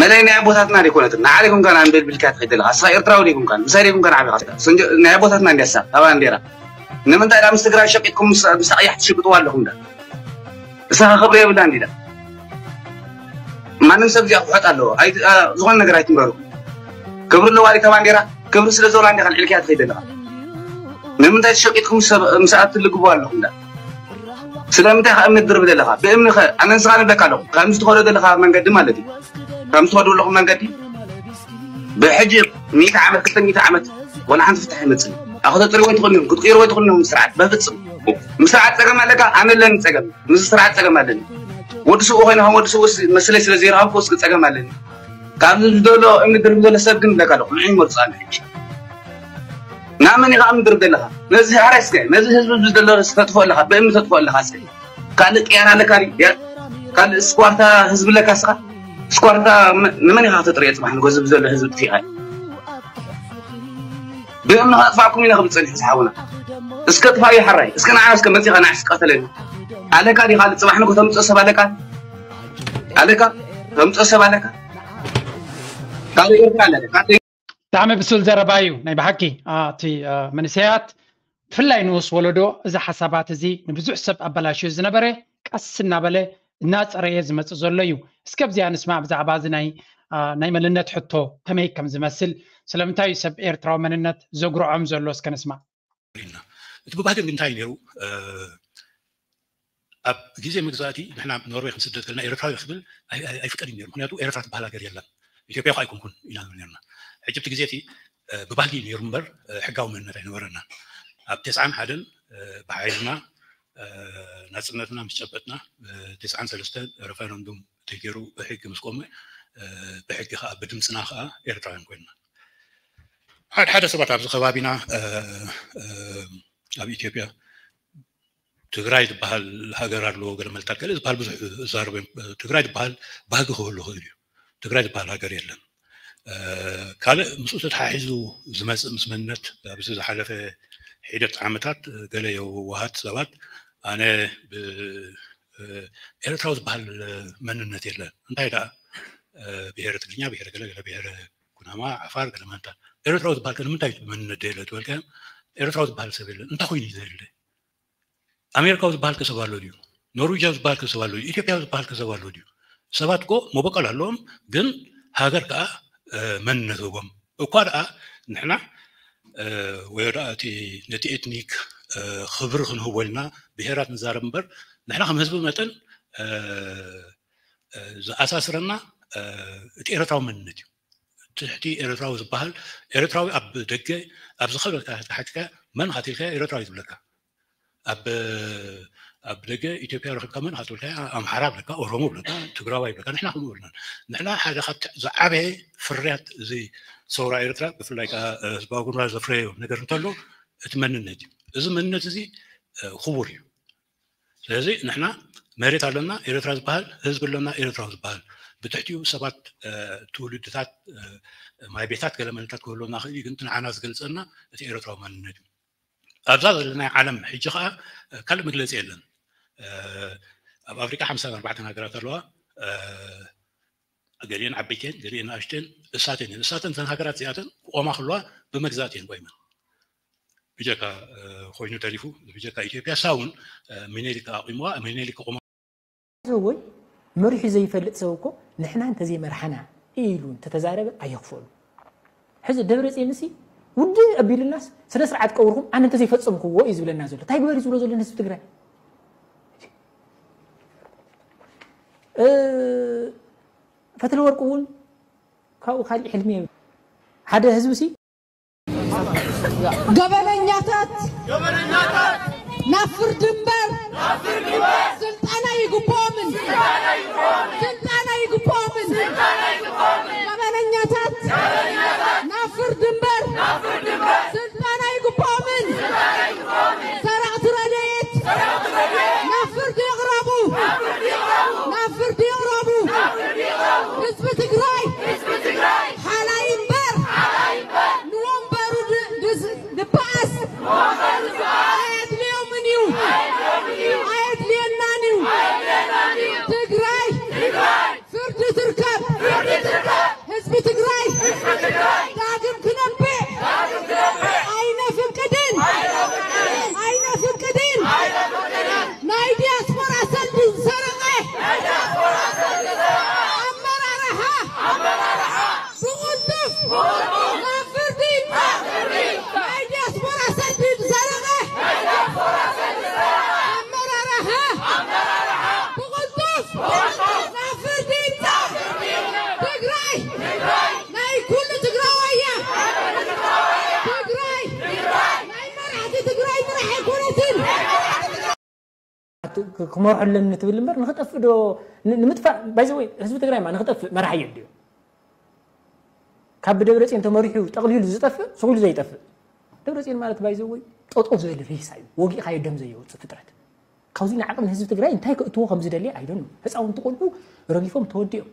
መለይ ናይ ኣቦታትና ደይኮነትን። ንዓ ደይኮንካን ኣንበልቢልካ ትኸይድ ዘለኻ። እስኻ ኤርትራዊ ደይኮንካን። ምሳይ ደይኮንካን ዓቢኻ። ሰንጀ-፣ ናይ ኣቦታትና እንድያ እሳ፣ እታ ባንዴራ። ንምንታይ ዳ ምስ ትግራይ ሸቂጥኩም ምስ፣ ምስ ኣቕያሕ ትሽቅጥዋ ኣለኹም ዳ? እሳ ክብሪ የብላን ዲዳ? ማንም ሰብ እዚኣ ክውሕጥ ኣለዎ። ኣይ-፣ ኣ-፣ ዝኾነ ነገር ኣይትምረሩ። ክብሪ ኣለዋ ዲታ ባንዴራ? ክብሪ ስለ ዘለዋ እንዲኻ ኣልዒልካያ ትኸይድ ዘለኻ። ንምንታይ ተሸቂጥኩም ሰብ፣ ምስኣ ትልግቡ ኣለኹም ዳ? ስለምንታይ ከ እምኒ ትድርብ ዘለኻ? ብእምኒ ከ ኣነ ንስኻ ንብለካ ኣለኹ። ከምዚ ትኸዶ ዘለኻ መንገዲ ማለት እዩ። ከምዚ ትኸዶ ዘለኹም መንገዲ ብሕጂ ሚእቲ ዓመት፣ ክልተ ሚእቲ ዓመት ወላ ሓንቲ ፍትሕ ኣይመጽእን። ኣኹ ተጥርዎ ኣይትኽእሉን ኢኹም፣ ክትቅይርዎ ኣይትኽእሉን ኢኹም ስርዓት። በፍጽም። ምስ ስርዓት ጸገም ኣለካ፣ ኣነ ኣለኒ ጸገም። ምስ ስርዓት ጸገም ኣለኒ። ወዲ ስውእ ኮይነ ከም ወዲ ስውእ ስ-፣ መስለይ ስለ ዘይረኸብኩ እስኪ ጸገም ኣለኒ። ካብዚ ዝደሎ እምኒ ድርብ ዘሎ ሰብ ግን ንብለካ ኣለኹ። ንዑ ይመርጹ ኣነ ሕጂ። ናብ መን ኢኻ እምኒ ድርብ ዘለኻ? ነዚ ሓራይ እስከ፣ ነዚ ህዝቢ እዚ ዘሎ ተጥፍኦ ኣለኻ፣ ብእምኒ ተጥፍኦ ኣለኻ እስከ። ካልእ ቅያር ኣለካ ድዩ? ያ-፣ ካልእ ስኳርታ ህዝቢ ኣለካ እስኻ? ስኳርታ መ-፣ ንመን ኢኻ ከተጥርዮ ጽባሕ ንግሆ ህዝቢ ዘሎ ህዝቢ ጥፊእኻ? ብእምኒ ከጥፋእኩም ኢለ ክብል ጸኒሐ ዝሓውና። እስከ ጥፋእ እዩ ሓራይ። እስከ ንዓ እስከ መጺኻ ንዓ እስከ ቀተለኒ። ኣለካ ድዩ ካልእ ጽባሕ ንግሆ ተምጽኦ ሰብ ኣለካ? ኣለካ? ተምጽኦ ሰብ ኣለካ? ካልእ ኤርትራ ኣለካ? ካልእ ብጣዕሚ ብሱል ዘረባ እዩ ናይ ብሓቂ። ኣ፣ እቲ፣ ኣ፣ መንእሰያት ብፍላይ ንኡስ ወለዶ እዚ ሓሳባት እዚ ንብዙሕ ሰብ ኣበላሽዩ ዝነበረ ቀስ እናበለ እናጸረየ ዝመጽእ ዘሎ እዩ። እስከ ኣብዚኣ ንስማዕ ብዛዕባ እዚ ናይ፣ ኣ፣ ናይ መንነት ሕቶ ከመይ ከም ዝመስል፣ ስለምንታይ እዩ ሰብ ኤርትራዊ መንነት ዘጉርዖም ዘሎ እስከ ንስማዕ። ኢና። እቲ ብባህሊ ግን እንታይ ነይሩ? እ፣ ኣብ ግዜ መግዛእቲ ንሕና ኖርዌይ ክንስደድ ከለና ኤርትራዊ ክብል ኣይ-፣ ኣይ-፣ ኣይፍቀድን ነይሩ። ምኽንያቱ ኤርትራ ትበሃል ሃገር የላን። ኢትዮጵያ እኳ ኣይኮንኩን ኢና ንብል ነርና። ሕጂ ኣብቲ ግዜ እቲ፣ እ፣ ብባህሊ ነይሩ እምበር፣ እ፣ ሕጋዊ መንነት ኣይነበረናን። ኣብ ተስዓን ሓደን፣ እ፣ ብሓይልና፣ እ፣ ናጽነትና ምስ ጨበጥና፣ እ፣ ተስዓን ሰለስተን ሬፈረንዱም ተገይሩ ብሕጊ ምስ ቆመ፣ እ፣ ብሕጊ ከኣ ብድምጽና ከኣ ኤርትራውያን ኮይንና። ሓደ ሓደ ሰባት ኣብዚ ከባቢና፣ እ፣ እ፣ ኣብ ኢትዮጵያ ትግራይ ዝበሃል ሃገር ኣለዎ፣ ገለ መልታት ገለ ዝበሃል ብዙሕ እዛረብ እዮም። ትግራይ ዝበሃል ባህጊ ክህሉ ይኽእል እዩ። ትግራይ ዝበሃል ሃገር የለን። እ፣ ካልእ ምስኡ ተተሓሒዙ ዝመጽእ ምስ መንነት ኣብዚ ዝሓለፈ ሒደት ዓመታት ገለ የዋሃት ሰባት ኣነ ብ-፣ እ፣ ኤርትራዊ ዝበሃል መንነት የለን። እንታይ ደኣ፣ እ፣ ብሄረ ትግርኛ፣ ብሄረ ገለ ገለ፣ ብሄረ ኩናማ፣ ዓፋር፣ ገለ መንታ። ኤርትራዊ ዝበሃል ከ ንምንታይ መንነት ደየለ ትበልካዮም? ኤርትራዊ ዝበሃል ሰብ የለን። እንታይ ኮይኑ እዩ ዘየለ? ኣሜሪካዊ ዝበሃል ከ ሰብ ኣሎ ድዩ? ኖርዌጃዊ ዝበሃል ከ ሰብ ኣሎ ድዩ? ኢትዮጵያዊ ዝበሃል ከ ሰብ ኣሎ ድዩ? ሰባት እኮ መበቆል ኣለዎም፣ ግን ሃገር ከኣ፣ እ፣ መንነት ህቦም። እኳ ደኣ ንሕና፣ እ፣ ወይ ደኣ እቲ ነቲ ኤትኒክ፣ እ፣ ክብሪ ክንህቦ ኢልና ብሄራት ንዛረብ እምበር፣ ንሕና ከም ህዝቢ መጠን፣ እ፣ እ፣ ዝኣሳስረና፣ እ፣ እቲ ኤርትራዊ መንነት እዩ። ትሕቲ ኤርትራዊ ዝበሃል፣ ኤርትራዊ ኣብ ደገ፣ ኣብ ዝኸበድካ ተሓቲካ መን ኢኻ ተልካ ኤርትራዊ ዝብለካ። ኣብ፣ ኣብ ደገ ኢትዮጵያ ረኺብካ መን ኢኻ ትብልካ፣ ኣምሓራ ብለካ፣ ኦሮሞ ብለካ፣ ትግራዋይ ብለካ፣ ንሕና ከምኡ ብለና። ንሕና ሓደ ካብቲ ዝዓበየ ፍርያት እዚ ሰውራ ኤርትራ፣ ብፍላይ ከኣ፣ እ፣ ህዝባዊ ግንባር ዘፍረዮ ነገር እንተሎ፣ እቲ መንነት እዩ። እዚ መንነት እዚ፣ እ፣ ክቡር እዩ። ስለዚ ንሕና መሬት ኣለና፣ ኤርትራ ዝበሃል፣ ህዝቢ ኣለና፣ ኤርትራዊ ዝበሃል። ብትሕቲኡ ሰባት፣ እ፣ ትውልድታት፣ እ፣ ማይ ቤታት ገለ መንነታት ክህልወና ክእል እዩ፣ ግን እቲ ንዓና ዝገልጸና እቲ ኤርትራዊ መንነት እዩ። ኣብዛ ዘለናዮ ዓለም ሕጂ ኸኣ፣ እ፣ ካልእ መግለጺ የለን። እ፣ ኣብ ኣፍሪቃ ሓምሳን ኣርባዕተን ሃገራት ኣለዋ። እ፣ ገሊአን ዓበይቲ እየን፣ ገሊአን ንኣሽቱ እየን፣ እሳተን እየን። እሳተን እተን ሃገራት እዚኣተን ክቆማ ከለዋ ብመግዛእቲ እየን ቆይመን። ብጀካ፣ እ፣ ኮይኑ ተሪፉ፣ ብጀካ ኢትዮጵያ፣ እሳ እውን፣ እ፣ ሚኔሊክ ኣቑምዋ፣ ሚኔሊክ ክቆማ። እዚ እውን መሪሑ ዘይፈልጥ ሰብ እኮ ንሕና እንተዘይመርሓና ኢሉ እንተተዛረበ ኣየኽፍኦን። ሕዚ ደብረፅዮንሲ ውድእ ኣቢሉናስ ስነ ስርዓት ቀብርኹም ኣነ እንተዘይፈፀምክዎ እዩ ዝብለና ዘሎ። እንታይ ግበር እዩ ዝብሎ ዘሎ ንህዝቢ ትግራይ? እ፣ ፈትለወርቅ እውን ካብኡ ካሊእ ሕልሚ የብሉን። ሓደ ህዝቢ ሲ ገበነኛታት ናብ ፍርዲ እምበር ስልጣን ክመርሖ ኣለኒ ትብል እምበር ንክጠፍእ ዶ ንምጥፋእ ባይዘወይ ህዝቢ ትግራይ ማ ንክጠፍእ መራሒ የድልዮ። ካብ ብደብረፅዮን ተመሪሑ ጠቕሊሉ ዝጠፍእ ስቑሉ ዘይጠፍእ። ደብረፅዮን ማለት ባይዘወይ ጠጠው ዝበለ ሬሳ እዩ። ወጊእካዮ ደም ዘየውፅእ ፍጥረት። ካብዚ ንዓቕሚ ህዝቢ ትግራይ እንታይ ከእትዎ ከም ዝደሊ ኣይደኑ። ህፃውንቲ ቆልዑ ረጊፎም ተወዲኦም።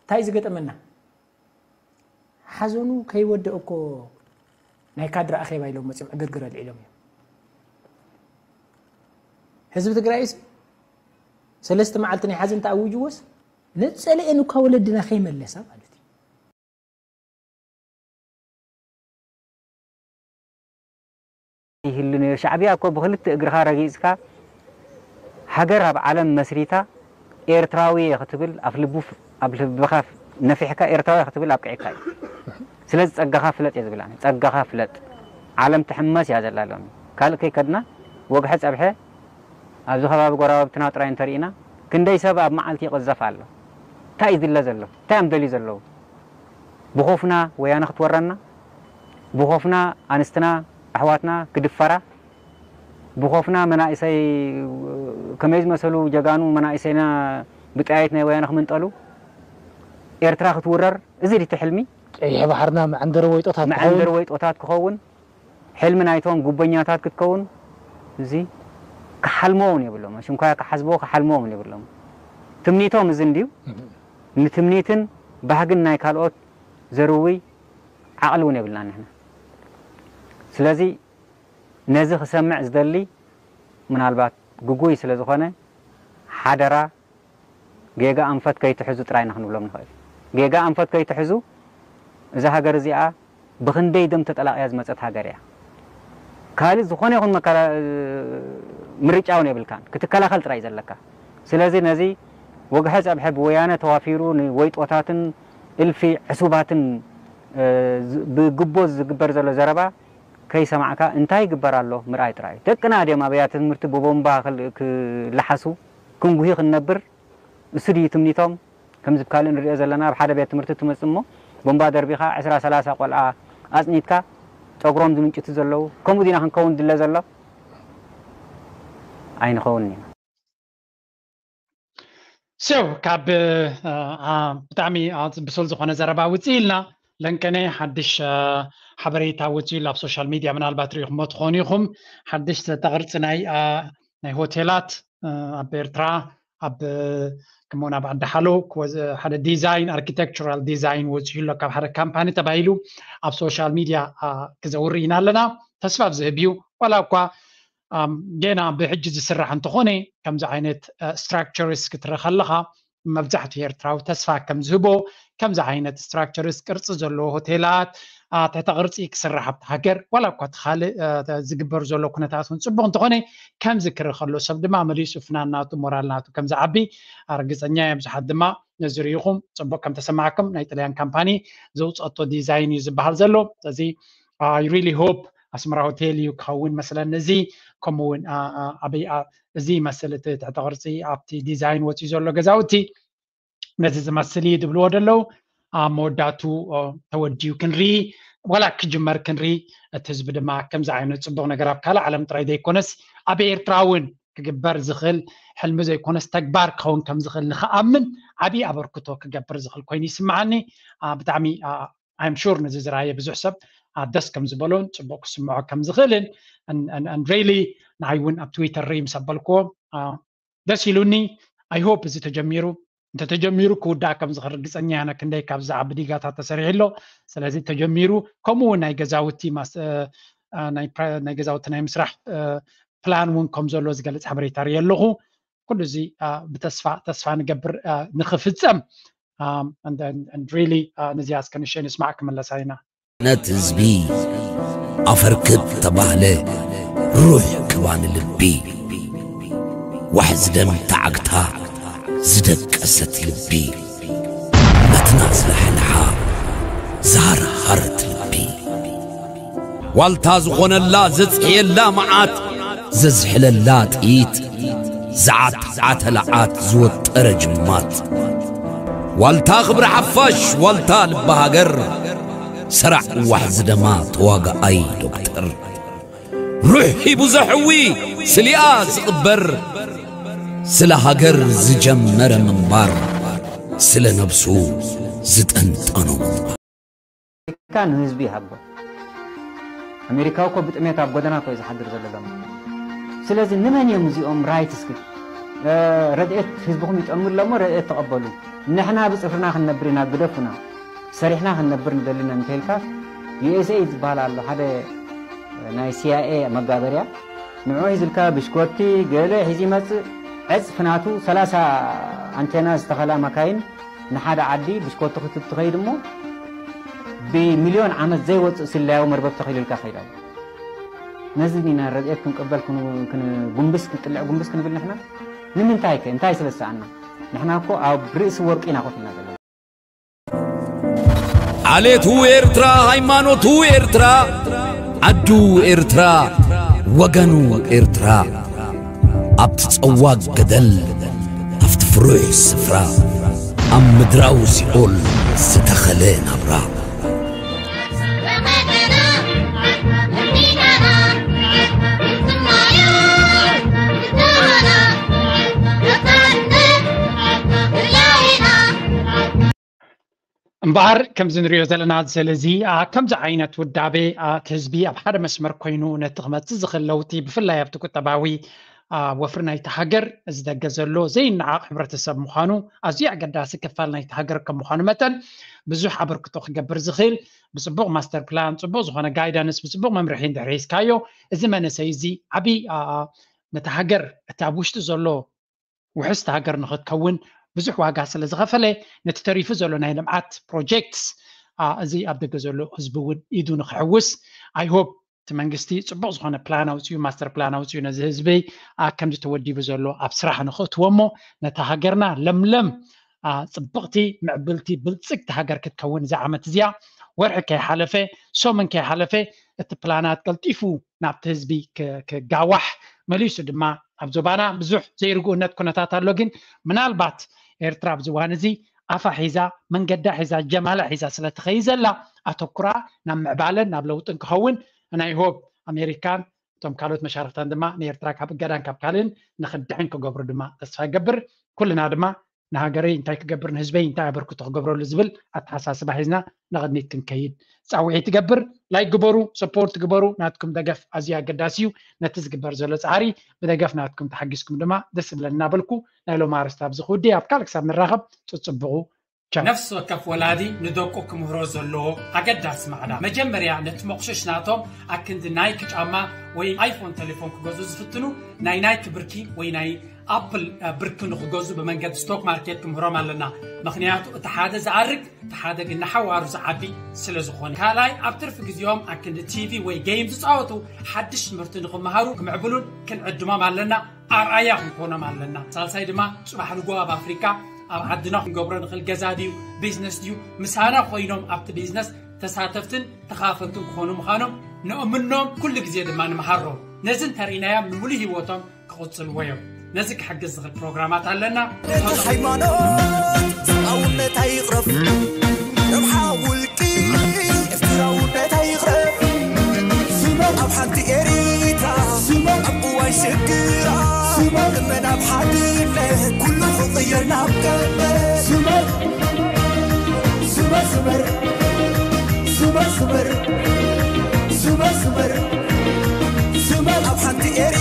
እንታይ እዩ ዝገጠመና? ሓዘኑ ከይወደእ እኮ ናይ ካድረ ኣኼባ ኢሎም መፅዮም ዕግርግር ኣልዒሎም እዮም። ህዝቢ ትግራይስ ሰለስተ መዓልቲ ናይ ሓዘን ተኣዊጅዎስ ንፀለኤን እኳ ወለድና ከይመለሳ ማለት እዩ። ይህሉ ነይሩ። ሻዕብያ እኮ ብክልተ እግርኻ ረጊፅካ ሃገር ኣብ ዓለም መስሪታ ኤርትራዊ እየ ክትብል ኣብ ልቡ ኣብ ልብኻ ነፊሕካ ኤርትራዊ እየ ክትብል ኣብቂዕካ እዩ። ስለዚ ፀጋኻ ፍለጥ እየ ዝብል ኣነ። ፀጋኻ ፍለጥ። ዓለም ትሕመስ እያ ዘላ ሎሚ። ካልእ ከይከድና ወግሐ ፀብሐ ኣብዚ ከባቢ ጎረባብትና ጥራይ እንተርኢና ክንደይ ሰብ ኣብ መዓልቲ ይቕዘፍ ኣሎ። እንታይ እዩ ዝድለ ዘሎ? እንታይ እዮም ደልዩ ዘለዉ? ብኾፍና ወያነ ክትወረና፣ ብኾፍና ኣንስትና ኣሕዋትና ክድፈራ፣ ብኾፍና መናእሰይ ከመይ ዝመሰሉ ጀጋኑ መናእሰይና ብጠያይት ናይ ወያነ ክምንጠሉ፣ ኤርትራ ክትውረር፣ እዚ ድቲ ሕልሚ? ቀይሕ ባሕርና መዐንደሪ ወይጦታት ክኸውን። መዐንደሪ ወይጦታት ክኸውን ሕልሚ ናይቶም ጉበኛታት ክትከውን እዚ ክሓልሞ እውን የብሎም። ሽንኳያ ክሓስብዎ ክሓልሞ እውን የብሎም። ትምኒቶም እዚ እንድዩ። ንትምኒትን ባህግን ናይ ካልኦት ዘርዊ ዓቕሊ እውን የብልና ንሕና። ስለዚ ነዚ ክሰምዕ ዝደሊ ምናልባት ግጉይ ስለ ዝኾነ ሓደራ ጌጋ ኣንፈት ከይትሕዙ ጥራይ ኢና ክንብሎም ንኽእል። ጌጋ ኣንፈት ከይትሕዙ እዛ ሃገር እዚኣ ብኽንደይ ደም ተጠላቕያ ዝመፀት ሃገር እያ። ካልእ ዝኾነ ይኹን መከራ ምርጫ እውን የብልካን ክትከላኸል ጥራይ ዘለካ። ስለዚ ነዚ ወግሐ ፀብሐ ብወያነ ተዋፊሩ ንወይጦታትን እልፊ ዕሱባትን ብግቦ ዝግበር ዘሎ ዘረባ ከይሰማዕካ እንታይ ይግበር ኣሎ ምርኣይ ጥራይ። ደቅና ድዮም ኣብያተ ትምህርቲ ብቦምባ ክልሓሱ ክንጉሂ ክንነብር እሱ ድዩ ትምኒቶም? ከምዚ ብካልእ ንሪኦ ዘለና ኣብ ሓደ ቤት ትምህርቲ ትመጽእ እሞ ቦምባ ደርቢኻ ዕስራ ሰላሳ ቆልዓ ኣጽኒትካ ጸጉሮም ዝምንጭቱ ዘለዉ ከምኡ ዲና ክንከውን ድለ ዘሎ? ኣይንኸውንን ኢና። So ካብ ብጣዕሚ ብሱል ዝኾነ ዘረባ ውፅእ ኢልና ለንቀነ ሓድሽ ሓበሬታ ውፅእ ኢሉ ኣብ ሶሻል ሚድያ ምናልባት ሪኢኹሞ ትኾኑ ኢኹም። ሓድሽ ተቕርፂ ናይ ናይ ሆቴላት ኣብ ኤርትራ ኣብ ከምኡውን ኣብ ዓዲ ሓሎ ሓደ ዲዛይን ኣርኪቴክቸራል ዲዛይን ወፂኡ ኣሎ ካብ ሓደ ካምፓኒ ተባሂሉ ኣብ ሶሻል ሚድያ ክዘውር ኢና ኣለና። ተስፋ ዝህብ እዩ። ዋላ እኳ ጌና ብሕጂ ዝስራሕ እንተኾነ ከምዚ ዓይነት ስትራክቸርስ ክትርኢ ከለኻ መብዛሕትኡ ኤርትራዊ ተስፋ ከም ዝህቦ ከምዚ ዓይነት ስትራክቸርስ ቅርፂ ዘለዎ ሆቴላት ትሕተ ቅርፂ ክስራሕ ኣብቲ ሃገር ዋላ እኳ እቲ ካልእ ዝግበር ዘሎ ኩነታት እውን ፅቡቅ እንተኾነ ከምዚ ክርኢ ከሎ ሰብ ድማ መሊሱ ፍናን ናቱ ሞራል ናቱ ከም ዝዓቢ ርግፀኛ እየ። ብዙሓት ድማ ነዚ ርኢኹም ፅቡቅ ከም ተሰማዕኩም ናይ ጥልያን ካምፓኒ ዘውፀቶ ዲዛይን እዩ ዝበሃል ዘሎ። ስለዚ I really hope ኣስመራ ሆቴል እዩ ክኸውን መስለኒ እዚ ከምኡ እውን ኣበይ እዚ ይመስል እቲ ትሕተ ቅርፂ ኣብቲ ዲዛይን ወፂኡ ዘሎ ገዛውቲ ነዚ ዝመስል እዩ ዝብልዎ ዘለዉ ኣብ መወዳቱ ተወዲኡ ክንርኢ ዋላ ክጅመር ክንርኢ እቲ ህዝቢ ድማ ከምዚ ዓይነት ፅቡቅ ነገር ኣብ ካልእ ዓለም ጥራይ ዘይኮነስ ኣብ ኤርትራ እውን ክግበር ዝኽእል ሕልሚ ዘይኮነስ ተግባር ክኸውን ከም ዝኽእል ንኽኣምን ዓብዪ ኣበርክቶ ክገብር ዝኽእል ኮይኑ ይስምዓኒ። ብጣዕሚ I'm sure ነዚ ዝረኣየ ብዙሕ ሰብ ደስ ከም ዝበሎን ፅቡቅ ክስምዖ ከም ዝኽእልን really ንዓይ እውን ኣብ ትዊተር ርኢ ምስ ኣበልክዎ ደስ ኢሉኒ። I hope እዚ ተጀሚሩ እንተተጀሚሩ ክውዳእ ከም ዝኽእል ርግፀኛ እየ። ክንደይ ካብ ዝዓቢ ዲጋታት ተሰሪሑ ኣሎ። ስለዚ ተጀሚሩ ከምኡ እውን ናይ ገዛውቲ ናይ ገዛውቲ ናይ ምስራሕ ፕላን እውን ከም ዘሎ ዝገልፅ ሓበሬታ ርኢ ኣለኹ። ኩሉ እዚ ብተስፋ ተስፋ ንገብር ንኽፍፀም really ነዚኣ እስከ ንሸይ ንስማዕ ክምለሳ ኢና። ነት ህዝቢ ኣፈርክብ ተባህለ ሩሕ ክባን ልቢ ዋሕዚ ደም ተዓግታ ዝደቀሰት ልቢ ናትና ዝለሓልሓ ዝሃርሃረት ልቢ ዋልታ ዝኾነላ ዘጽሕየላ መዓት ዘዝሕለላ ጥይት ዝዓትዓተ ለዓት ዝወጠረ ጅማት ዋልታ ክብሪ ሓፋሽ ዋልታ ልቢ ሃገር ሰራዕ ዋሕዚ ደማ ተዋጋኣይ ዶክተር ሩሕ ሂቡ ዘሕዊ፣ ስሊኣ ዝቕበር፣ ስለ ሃገር ዝጀመረ ምንባር፣ ስለ ነብሱ ዝጠንጠኖ ምንባር። ኣሜሪካ ንህዝቢ ይሃቦ። ኣሜሪካ እኮ ብጥሜት ኣብ ጎደና እኮ እዩ ዝሓድር ዘሎ ሎሚ። ስለዚ ንመን እዮም እዚኦም ራይትስ ክ-፣ እ፣ ረድኤት ህዝብኹም ይጠሙ ኣሎ እሞ ረድኤት ተቐበሉ። ንሕና ብጽፍርና ክንነብር ኢና፣ ግደፉና። ሰሪሕና ክንነብር ንደሊ ኢና እንተኢልካ፣ ዩ ኤስ ኤ ዝበሃል ኣሎ፣ ሓደ ናይ ሲ ኣይ ኤ መጋበርያ። ንዑ ሒዝልካ ብሽኮቲ ገለ ሒዙ ይመጽእ። ዕጽፊ ናቱ ሰላሳ ኣንቴና ዝተኸላ መካይን ንሓደ ዓዲ ብሽኮቲ ክትብ ትኸይድ እሞ ብሚልዮን ዓመት ዘይወፅእ ስለያዊ መርበብ ተኺሉልካ ከይድ ኣሎ። ነዚ ዲና ረድኤት ክንቅበል ክን-፣ ክንጉንብስ፣ ክንጥልዕ ጉንብስ ክንብል ንሕና? ንምንታይ ከ? እንታይ ስለ ዝሰኣና? ንሕና እኮ ኣብ ርእሲ ወርቂ ኢና ኮፍ ኢልና ዘለና። ዓሌቱ ኤርትራ፣ ሃይማኖቱ ኤርትራ፣ ዓዱ ኤርትራ፣ ወገኑ ኤርትራ። ኣብቲ ጸዋግ ገደል፣ ኣብቲ ፍሩሕ ስፍራ፣ ኣብ ምድራዊ ሲኦል ዝተኸለ ናብራ። እምበኣር ከምዚ ንሪኦ ዘለና፣ ስለዚ፣ ኣ፣ ከምዚ ዓይነት ውዳቤ፣ ኣ፣ እቲ ህዝቢ ኣብ ሓደ መስመር ኮይኑ ነቲ ክመጽእ ዝኽእል ለውጢ፣ ብፍላይ ኣብቲ ቁጠባዊ፣ ኣ፣ ወፍሪ ናይቲ ሃገር፣ እዚ ደገ ዘሎ ዘይነዓቕ ሕብረተሰብ ምዃኑ፣ ኣዝዩ ኣገዳሲ ክፋል ናይቲ ሃገር ከም ምዃኑ መጠን፣ ብዙሕ ኣበርክቶ ክገብር ዝኽእል፣ ብጽቡቕ ማስተር ፕላን፣ ጽቡቕ ዝኾነ ጋይዳንስ፣ ብጽቡቕ መምርሒ እንድሕር ሒዝካዮ፣ እዚ መንእሰይ እዚ ዓቢ፣ ኣ፣ ነታ ሃገር፣ እቲ ኣብ ውሽጢ ዘሎ ውሕስቲ ሃገር ንኽትከውን ብዙሕ ዋጋ ስለ ዝኸፈለ፣ ነቲ ተሪፉ ዘሎ ናይ ልምዓት ፕሮጀክትስ፣ ኣ፣ እዚ ኣብ ደገ ዘሎ ህዝቢ እውን ኢዱ ንኽሕውስ፣ I hope እቲ መንግስቲ ጽቡቕ ዝኾነ ፕላን ኣውጺኡ፣ ማስተር ፕላን ኣውጺኡ፣ ነዚ ህዝቢ፣ ኣ፣ ከምዚ ተወዲቡ ዘሎ ኣብ ስራሕ ንኽእትዎ እሞ፣ ነታ ሃገርና ለምለም፣ ኣ፣ ጽብቕቲ፣ ምዕብልቲ፣ ብልጽግቲ ሃገር ክትከውን እዛ ዓመት እዚኣ፣ ወርሒ ከይሓለፈ፣ ሰሙን ከይሓለፈ፣ እቲ ፕላናት ቀልጢፉ ናብቲ ህዝቢ ክ-፣ ክጋዋሕ፣ መሊሱ ድማ ኣብ ዞባና ብዙሕ ዘይርግኡነት ኩነታት ኣሎ። ግን ምናልባት ኤርትራ ኣብዚ እዋን እዚ ኣፋ ሒዛ፣ መንገዳ ሒዛ፣ ጀማላ ሒዛ ስለ ትኸይድ ዘላ፣ ኣተኩራ ናብ ምዕባለን ናብ ለውጥን ክኸውን፣ ናይ ሆፕ ኣሜሪካን እቶም ካልኦት መሻርክታን ድማ ንኤርትራ ካብ እገዳን ካብ ካልእን ንኽድሕን ክገብሩ ድማ ተስፋ ይገብር። ኩልና ድማ ንሃገረይ እንታይ ክገብር፣ ንህዝበይ እንታይ ኣበርክቶ ክገብረሉ ዝብል ኣተሓሳስባ ሒዝና ንቕድሚት ክንከይድ ጻውዒት ትገብር። ላይክ ግበሩ፣ ሰፖርት ግበሩ። ናትኩም ደገፍ ኣዝዩ ኣገዳሲ እዩ። ነቲ ዝግበር ዘሎ ጻዕሪ ብደገፍ ናትኩም ተሓጊዝኩም ድማ ደስ ይብለኒ እናበልኩ፣ ናይ ሎሚ ኣርእስቲ ኣብዚ ክውዲ። ኣብ ካልእ ክሳብ ንራኸብ፣ ጽጽብቑ። ቻው። ነፍሲ ወከፍ ወላዲ ንደቁ ክምህሮ ዘለዎ ኣገዳሲ ማዕዳ፣ መጀመርያ ነቲ መቑሸሽ ናቶም ኣክንዲ ናይኪ ጫማ ወይ ኣይፎን ቴሌፎን ክገዝኡ ዝፍትኑ፣ ናይ ናይኪ ብርኪ ወይ ናይ ኣፕል፣ እ፣ ብርኪ ንኽገዝኡ ብመንገዲ ስቶክ ማርኬት ክምህሮም ኣለና። ምኽንያቱ እቲ ሓደ ዝኣርግ፣ እቲ ሓደ ግን ንሓዋሩ ዝዓቢ ስለ ዝኾነ። ካልኣይ፣ ኣብ ትርፊ ግዜኦም ኣክንዲ ቲ ቪ ወይ ጌም ዝጻወቱ፣ ሓድሽ ትምህርቲ ንኽመሃሩ ክምዕብሉን ክንዕድሞም ኣለና። ኣርኣያ ክንኮኖም ኣለና። ሳልሳይ ድማ ጽባሕ ንግሆ ኣብ ኣፍሪቃ፣ ኣብ ዓድና ክንገብሮ ንኽእል ገዛ ድዩ፣ ቢዝነስ ድዩ፣ ምሳና ኮይኖም ኣብቲ ቢዝነስ ተሳተፍትን ተኻፈልትን ክኾኑ ምዃኖም ነእምኖም፣ ኩሉ ግዜ ድማ ንምሃሮም። ነዚ እንተርኢናዮም ንምሉእ ህይወቶም ክቕጽልዎ እዮም። ነዚ ክሕግዝ ዝኽእል ፕሮግራማት ኣለና። ሃይማኖት ሰብኣውነት ኣይቕረፍ፣ ረብሓ ውልቂ ኤርትራውነት ኣይቕረፍ። ኣብ ሓንቲ ኤሪትራ ኣብ እዋን ሽግራ እመን ኣብ ሓድነት ኩሉ ክቕየር ናብ ቀመር። ስመር ስመር ስመር ስመር ስመር ስመር ስመር ኣብ ሓንቲ ኤሪ